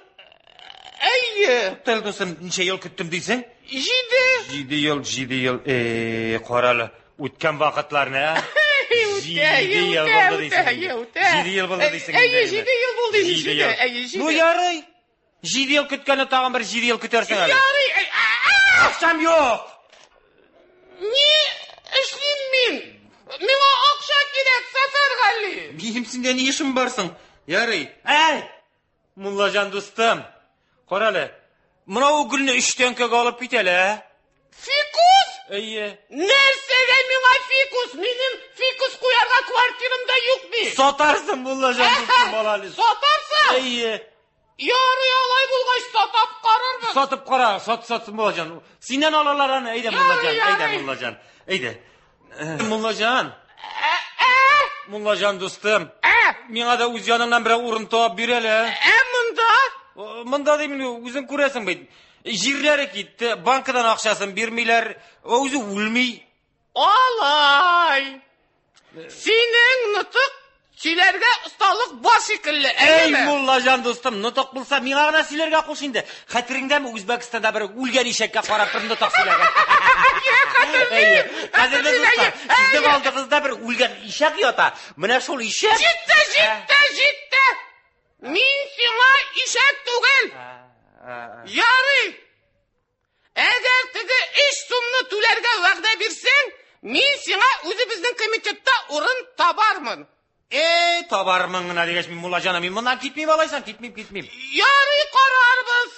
Әйе. Туктал, дустым, ничә ел көттем дисең? Җиде. Җиде ел, җиде ел. Э, карале, үткән вакытларны, ә? Үтә, Җиде ел үтә, булды үтә, дисең инде. үтә. Җиде ел булды дисең Әйе, инде. җиде ел булды инде, Җиде җиде, ел. әйе, җиде. Ну, ярый. Җиде ел көткәнне тагын бер җиде ел көтәрсең әле. Ярый, әй, ә, ә! Акчам юк. Ни эшлим мин? Миңа акча кирәк, Сәфәргали. Минем синдә ни эшем бар соң? Ярый. Әй! Муллаҗан дустым, кара әле. Менә ул гөлне өч тәңкәгә алып кит әле, ә? Фикус? Әйе. Нәрсәгә миңа фикус? Минем фикус куярга квартирамда юк бит. Сатарсың, Муллаҗан дустым, ал әле. Сатарсың? Әйе. Ярый, алай булгач сатып карарбыз. Сатып кара, сат, сат, Муллаҗан. Синнән алалар аны, әйдә, Муллаҗан, Ярый, әйдә, ярый. Муллаҗан. Әйдә. Муллаҗан. Муллаҗан дустым. Миңа да үз яныңнан берәр урын табып бир әле. Ә монда? Монда дим, үзең күрәсең бит. Җирләре китте, банкадан акчасын бирмиләр, үзе үлми. Алай. Синең нотык Сөйләргә осталык бар шикелле, Эй, әйеме? муллаҗан дустым, нотык булса, миңа гына сөйләргә куш инде. Хәтереңдәме, Үзбәкстанда бер үлгән ишәккә карап бер нотык сөйләгән? Әйе. Кадерле дуслар, сезнең алдыгызда бер үлгән ишәк ята. Менә шул ишәк. Җитте, җитте, җитте! Мин сиңа ишәк түгел. Ярый. Әгәр теге 3 сумны түләргә вәгъдә бирсәң, мин сиңа үзебезнең комитетта урын табармын. Эй, табармын гына дигәч, мин муллаҗаным, мин моннан китмим алайсам, китмим, китмим. Ярый, карарбыз.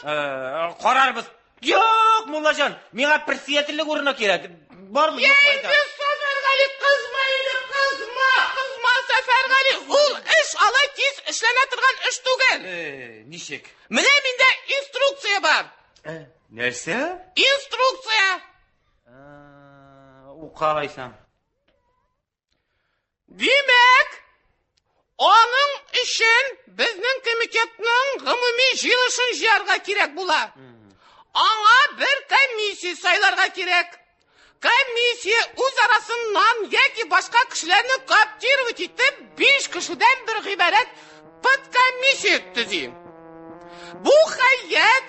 Карарбыз. Юк, муллаҗан, миңа председательлек урыны кирәк. Бармы, Я юкмы инде Сәфәргали, кызма инде, кызма, кызма Сәфәргали. Ул эш алай тиз эшләнә торган эш түгел. Ничек? Менә миндә инструкция бар. Нәрсә? Инструкция. Укы алайсам. Димәк, аның өчен безнең комитетның гомуми җыелышын җыярга кирәк була. Аңа бер комиссия сайларга кирәк. Комиссия үз арасыннан яки башка кешеләрне кооптировать итеп, 5 кешедән бер гыйбарәт подкомиссия төзи. Бу хәят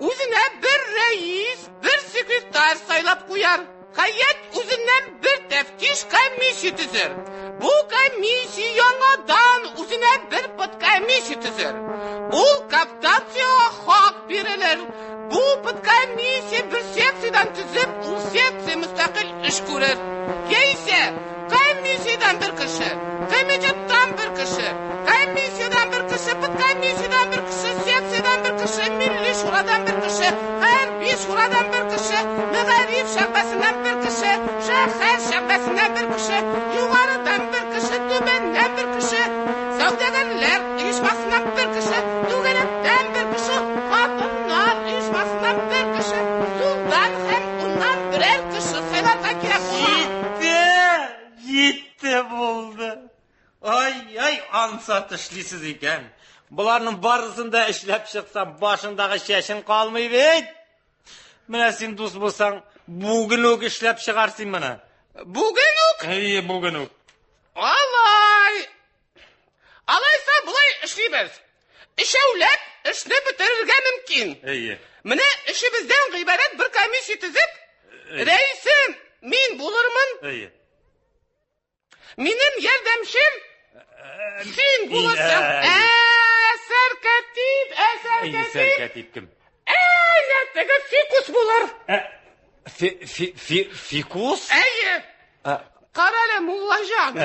үзенә бер рәис, бер секретарь сайлап куяр. Хәят үзеннән бер тәфтиш комиссия төзер. Бу комиссия яңадан үзенә бер подкомиссия төзер. Ул кооптациягә хак бирелер. Бу подкомиссия бер секциядән төзеп, ул секция мөстәкыйль эш күрер. Яисә комиссиядән бер кеше, комитеттан бер кеше, комиссиядән бер кеше, подкомиссиядән бер кеше, секциядән бер кеше, милли шурадан бер кеше, хәрби шурадан бер кеше, мәгариф шәгъбәсеннән бер кеше, шәһәр шәгъбәсеннән бер кеше, югарыдан бер кеше, түбәннән бер кеше, сәүдәгәрләр оешмасыннан бер кеше, түгәрәктән бер кеше, хатыннар оешмасыннан бер кеше, сулдан һәм уннан берәр кеше сайларга кирәк була. Җитте! Җитте булды. Ай, ай, ансат эшлисез икән. Боларның барысын да эшләп чыксам, башыңдагы чәчең калмый бит. Менә син дус булсаң, бүген үк эшләп чыгарсың моны. Бүген үк? Әйе, бүген үк. Алай. Алайса болай эшлибез. Өчәүләп эшне бетерергә мөмкин. Әйе. Менә өчебездән гыйбарәт бер комиссия төзеп, рәисе мин булырмын. Әйе. Минем ярдәмчем син булырсың. Сәркәтип, Әйе, сәркәтип. сәркәтип кем? Әнә теге фикус булыр. Фикус? Әйе. Кара әле, муллаҗан.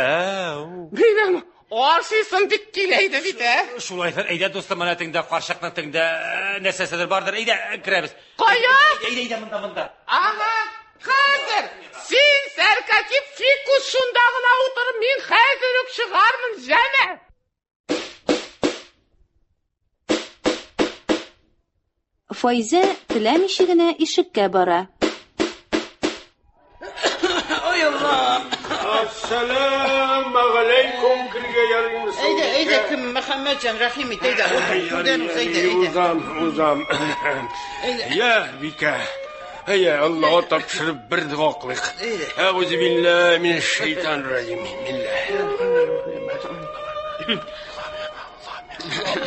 Минем ашыйсым бик килә иде бит, ә? Шулайдыр, әйдә, дустым, менә теңдә карчыкның теңдә нәрсәседер бардыр. Әйдә, керәбез. Кая? Әйдә, әйдә, монда, монда. Ага, хәзер син сәркәтип фикус шунда гына утыр, мин хәзер үк чыгармын, җәмә. Файзә теләмичә генә ишеккә бара. Ой, Аллам! Ассаламу алейкум, кергә ярыймы соң? Әйдә, әйдә, кем, Мөхәммәтҗан, рәхим ит, әйдә, утыр, түрдән уз, әйдә, әйдә. Узам, узам. Я, Бикә. Әйе, Аллаһка тапшырып бер дога кылыйк. Әгъузу биллаһи минәш шайтанир раҗим. Бисмиллаһир.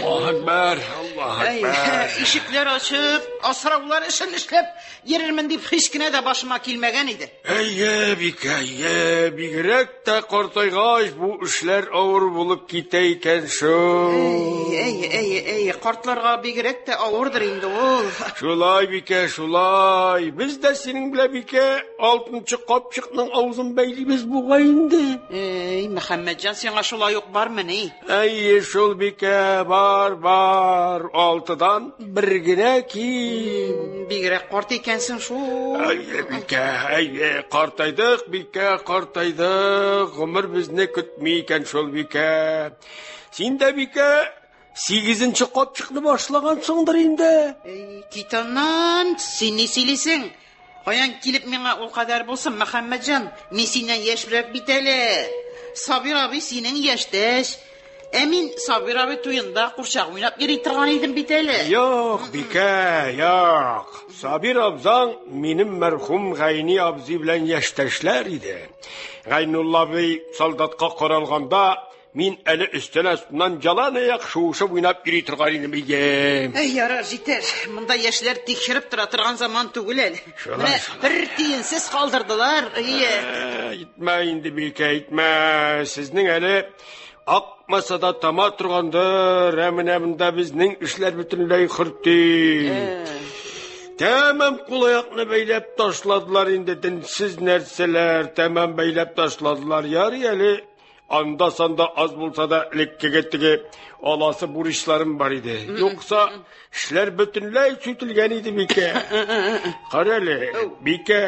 Аллаһу акбар, Аллаһу Әй, акбар. ишекләр ачып, асраулар эшен эшләп йөрермен дип һич кенә дә башыма килмәгән иде. Әйе, Бикә, әйе, бигрәк тә картайгач бу эшләр авыр булып китә икән шул. Әй, әй, әй, картларга бигрәк тә авырдыр инде ул. Шулай, Бикә, шулай. Без дә синең белән, Бикә, алтынчы капчыкның авызын бәйлибез бугай инде. Әй, Мөхәммәтҗан, сиңа шулай ук бармыни? Әйе, шул, Бикә, бар, бар. Алтыдан бер генә ким. Бигрәк карт икәнсең шул. Әйе, Бикә, әйе, картайдык, Бикә, картайдык. Гомер безне көтми икән шул, Бикә. Син дә, Бикә, сигезенче капчыкны башлагансыңдыр инде. Әй, кит аннан, син ни сөйлисең? Каян килеп миңа ул кадәр булсын, Мөхәммәтҗан? Мин синнән яшьрәк бит әле. Сабир абый синең яшьтәш. Ә мин Сабир абый туенда курчак уйнап йөри торган идем бит әле. Юк, Бикә, юк. Сабир абзаң минем мәрхүм Гайни абзый белән яшьтәшләр иде. Гайнулла абый солдатка каралганда, мин әле өстәл астыннан ялан аяк шуышып уйнап йөри торган идем, ие. Әй, ярар, җитәр. Монда яшьләр тикшереп тора торган заман түгел әле. Шулай, Менә бер тиенсез калдырдылар. Ие. Әйтмә инде, Бикә, әйтмә. Сезнең әле акмаса да тама торгандыр. Ә менә монда безнең эшләр бөтенләй хөрти. Тәмам кул-аякны бәйләп ташладылар инде, денсез нәрсәләр, тәмам бәйләп ташладылар. Ярый әле анда-санда аз булса да элеккеге теге аласы бурычларым бар иде. Юкса эшләр бөтенләй сүтелгән иде, Бикә. Кара әле, Бикә,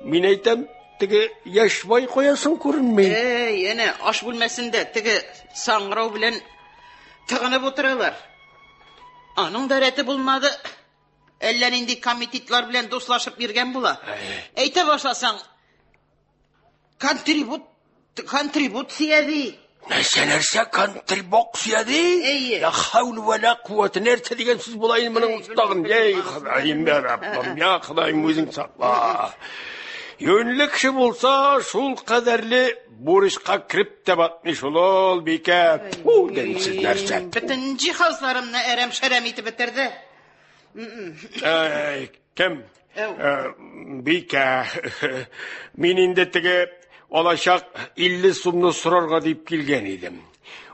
мин әйтәм, теге яшь бай кая соң күренми? Әй, әнә аш бүлмәсендә теге саңгырау белән тыгынып утыралар. Аның да рәте булмады. Әллә нинди комитетлар белән дуслашып йөргән була. Әйтә башласаң, контрибут, контрибуция ди. Нәрсә, нәрсә, контрибоксия ди? Әйе. Ла хәүле вә ла куәте. Нәрсә дигән сүз була инде моның тагын? Ей, Ходаем, я Раббым, я Ходаем, үзең сакла. Юньле кеше булса, шул кадәрле бурычка кереп тә батмый шул ул, Бикә. Фу, денсез нәрсә. Бөтен җиһазларымны әрәм-шәрәм итеп бетерде. Әй, кем? Әү. Бикә, мин инде теге алачак 50 сумны сорарга дип килгән идем.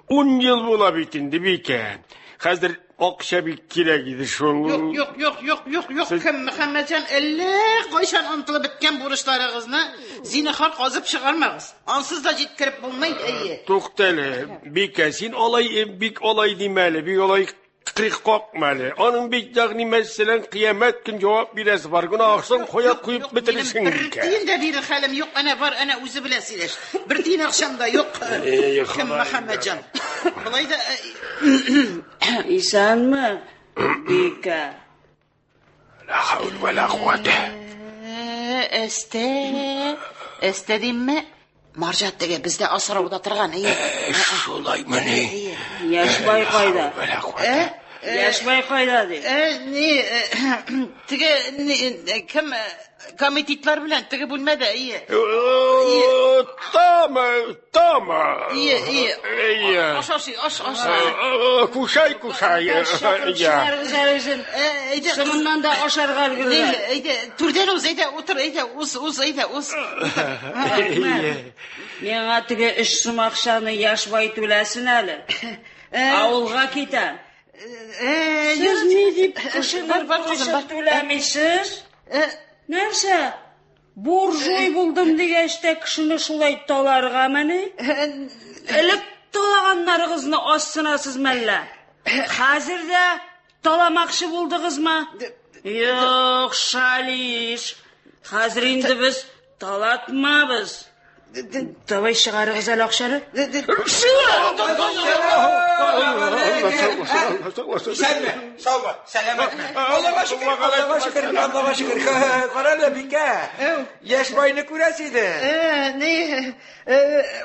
10 ел була бит инде, Бикә. Хәзер акча бик кирәк иде шул. Юк, юк, юк, юк, юк, юк, кем, Мөхәммәтҗан, әллә кайчан онытылып беткән бурычларыгызны зинһар казып чыгармагыз. Ансыз да җиткереп булмый, әйе. Тукта әле, Бикә, син алай бик алай димә әле, бик алай кырык какма әле. Аның бит, ягъни мәсәлән, кыямәт көн җавап бирәсе бар. Гөнаһсын кая куеп бетерерсең, Бер Бикә? тиен дә бирер хәлем юк, әнә бар, әнә үзе белән сөйләш. Бер тиен акчам да юк. Эй, Кем, Ходаем, Мөхәммәтҗан? Болай да Исәнме, Бикә? Ла хәүл вә ла куәтә. Әстә, әстә димме? Марҗа теге бездә асрауда торган, әйе. Шулаймыни? Яшь бай кайда? Ә? Яшь бай кайда ди? Ни, теге ни, кем комитетлар белән теге бүлмәдә, әйе. Там, там. Ие, ие. Әйе. Аш ашый, аш, аш. Кушай, кушай. Чыгарыгыз әле үзен. Әйдә, Соңыннан да ашарга Ни, өлгерер. әйдә, түрдән уз, әйдә, утыр, әйдә, уз, уз, әйдә, уз. Миңа теге 3 сум акчаны яшь бай түләсен әле. Авылга китәм. Сез ни дип кешенең Бар, бар, кызым, бурычын бар. түләмисез? Нәрсә? Буржуй булдым дигәч тә кешене шулай таларгамыни? Элек талаганнарыгызны азсынасыз мәллә? Хәзер дә таламакчы булдыгызмы? Юк, шалиш. Хәзер инде без талатмабыз. Давай чыгарыгыз әле акчаны. Исәнме? Саумы? Сәламәтме? Аллага шөкер, Аллага шөкер, Аллага шөкер. Кара әле, Бикә. Яшь байны күрәсе иде. Ни,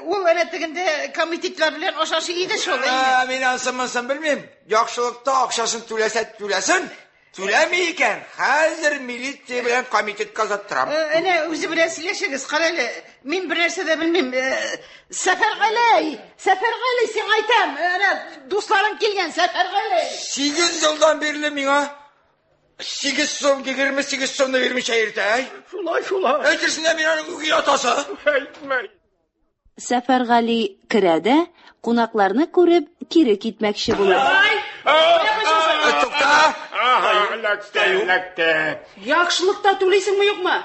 ул әнә тегендә комитетлар белән ашашы иде шул. Ә, Мин ансын-монысын белмим. Яхшылыкта акчасын түләсә түләсен. Түләми икән, хәзер милиция белән комитетка озаттырам. Әнә үзе белән сөйләшегез. Кара әле, мин бер нәрсә дә белмим. Сәфәргали, Сәфәргали, сиңа әйтәм. Әнә дусларың килгән, Сәфәргали. 8 елдан бирле миңа 8 сум, 28 сумны бирмичә йөртә. әй. Шулай, шулай. Әйтерсең дә мин аның үги атасы. Әйтмә. Сәфәргали керә дә, кунакларны күреп, кире китмәкче була. Тукта. Эләкте, эләкте. Яхшылыкта түлисеңме, юкмы?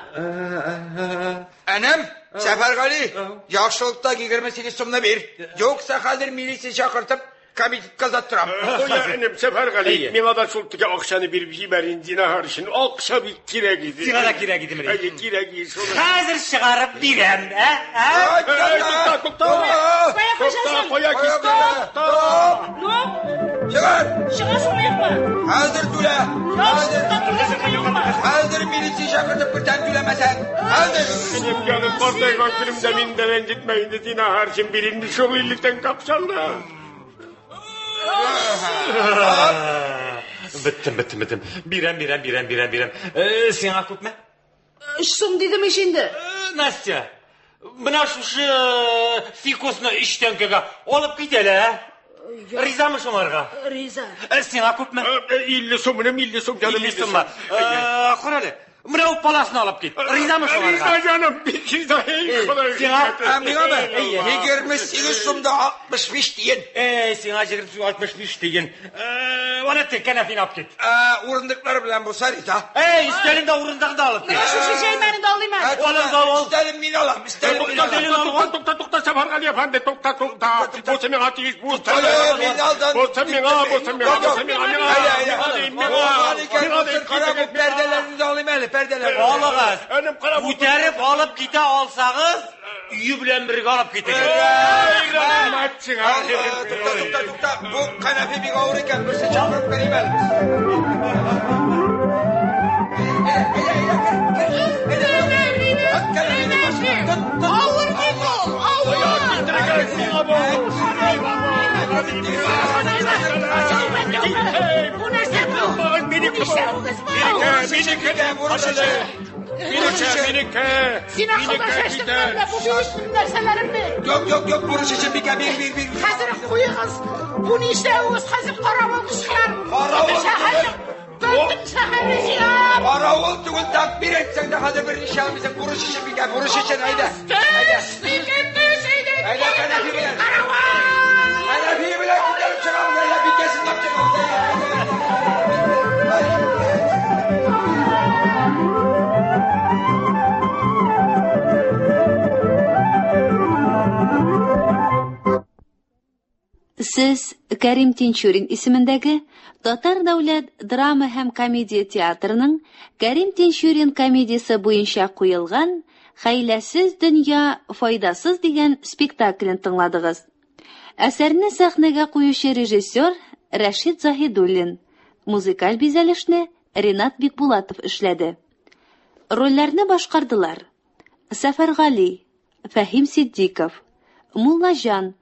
Әнәм, Сәфәргали, яхшылыкта 28 сумны бир. Юкса хәзер милиция чакыртып, комитетка озаттырам. Куя, энем, Сәфәргали, миңа да шул теге акчаны биреп җибәр инде, зинһар өчен. Акча бик кирәк иде. Сиңа да кирәк идемени? Әйе, кирәк иде шул. Хәзер чыгарып бирәм, ә? Ә? Тукта, тукта. Кая качасың? Кая киттең? Ну, Чыгар! чыгасыңмы, юкмы? Хәзер түлә! Яхшылыкта түлисеңме, юкмы? Хәзер милиция чакыртып кертәм түләмәсәң. Хәзер! Энем, җаным, картайган көнемдә мине дә рәнҗетмә инде, зинһар өчен бир инде шул 50 тәңкә акчаңны. Беттем, беттем, беттем. Бирәм, бирәм, бирәм, бирәм, бирәм. Сиңа күпме? 3 сум дидем ич инде. Настя, Менә шушы фикусны өч тәңкәгә алып кит әле, ә? Ризамы шуңарга? Риза. Сиңа күпме? 50 сум, минем 50 сум, җаным, 50 суммы? Кара әле. Менә ул паласны алып кит. Ризамы шуңарга? Риза, җаным, бик риза. Эй, Ходай. Сиңа? Ә миңамы? 28 сум да 65 тиен. Эй, сиңа 28 65 тиен. Ана тек кәнәфине алып кит. Урындыклар белән булса риза. Эй, өстәлен дә урындыгын да алып кит. Менә шушы җәймәне дә алыйм әле. Алып ал, ал. Өстәлен мин алам, өстәлен мин алам. Тукта, тукта, тукта, Сәфәргали әфәнде, тукта, тукта. Бусы миңа тиеш, бусы. Әле мин алдан. Бусы миңа, бусы миңа, бусы миңа, миңа. Әле, әле. Миңа дим, миңа. Булган икән, Миңа булсын, дим, кара бу пәрдәләрне дә алыйм әле, пәрдәләрне. Алыгыз. Энем, кара бу. Күтәреп алып китә алсагыз, өе белән бергә алып китегез. Эй, рәхмәт сиңа. Тукта, тукта, тукта. Бу кәнәфи бик авыр икән, берсе чакырып керим әле. Авыр бит ул, авыр. Миңа бу. Бу нәрсә бу? Минеке, минеке, минеке, минеке. Син акылдан шаштың әллә бу минем нәрсәләрем бит. Юк, юк, юк, бурыч өчен бикә, бир, бир, бир. Хәзер куегыз. Бу нишләвегез? Хәзер каравыл кычкырар. Каравыл Бөтен шәһәрне, бөтен шәһәрне җыям. Каравыл түгел, тәкбир әйтсәң дә хәзер берничә алмыйсың. Бурыч өчен бикә, бурыч өчен, әйдә. Төш, бикә, төш, әйдә. Әйдә, кәнәфи белән. Каравыл! Кәнәфи белән күтәреп чыгабыз, әйдә, бикәсен тап чыгабыз, әйдә, әйдә, Сез Кәрим Тинчурин исемендәге Татар дәүләт драма һәм комедия театрының Кәрим Тинчурин комедиясе буенча куелган Хәйләсез дөнья файдасыз дигән спектаклен тыңладыгыз. Әсәрне сәхнәгә куючы режиссер Рәшит Заһидуллин, музыкаль бизәлешне Ренат Бикбулатов эшләде. Рольләрне башкардылар: Сәфәргали, Фәһим Ситдиков, Муллаҗан,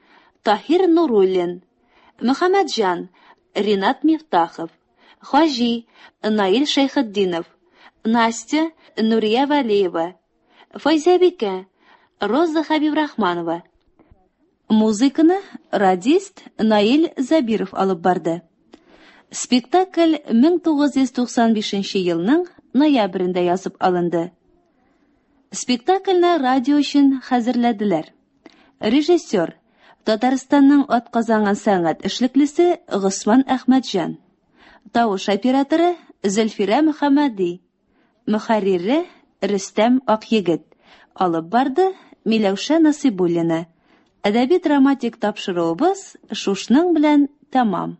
Таһир Нуруллин, Мөхәммәтҗан, Ринат Мифтахов, Хаҗи, Наил Шәйхетдинов, Настя, Нурия Вәлиева, Файзәбикә, Роза Хәбибрахманова. Музыканы радист Наил Забиров алып барды. Спектакль 1995 елның ноябрендә язып алынды. Спектакльне радио өчен хәзерләделәр. Режиссер Татарстанның атказанган сәнгать эшлеклесе Госман Әхмәтҗан. Тавыш операторы Зөлфирә Мөхәммәди. Мөхәррире Рөстәм Акъегет. Алып барды Миләүшә Насыйбуллина. Әдәби драматик тапшыруыбыз шушның белән тәмам.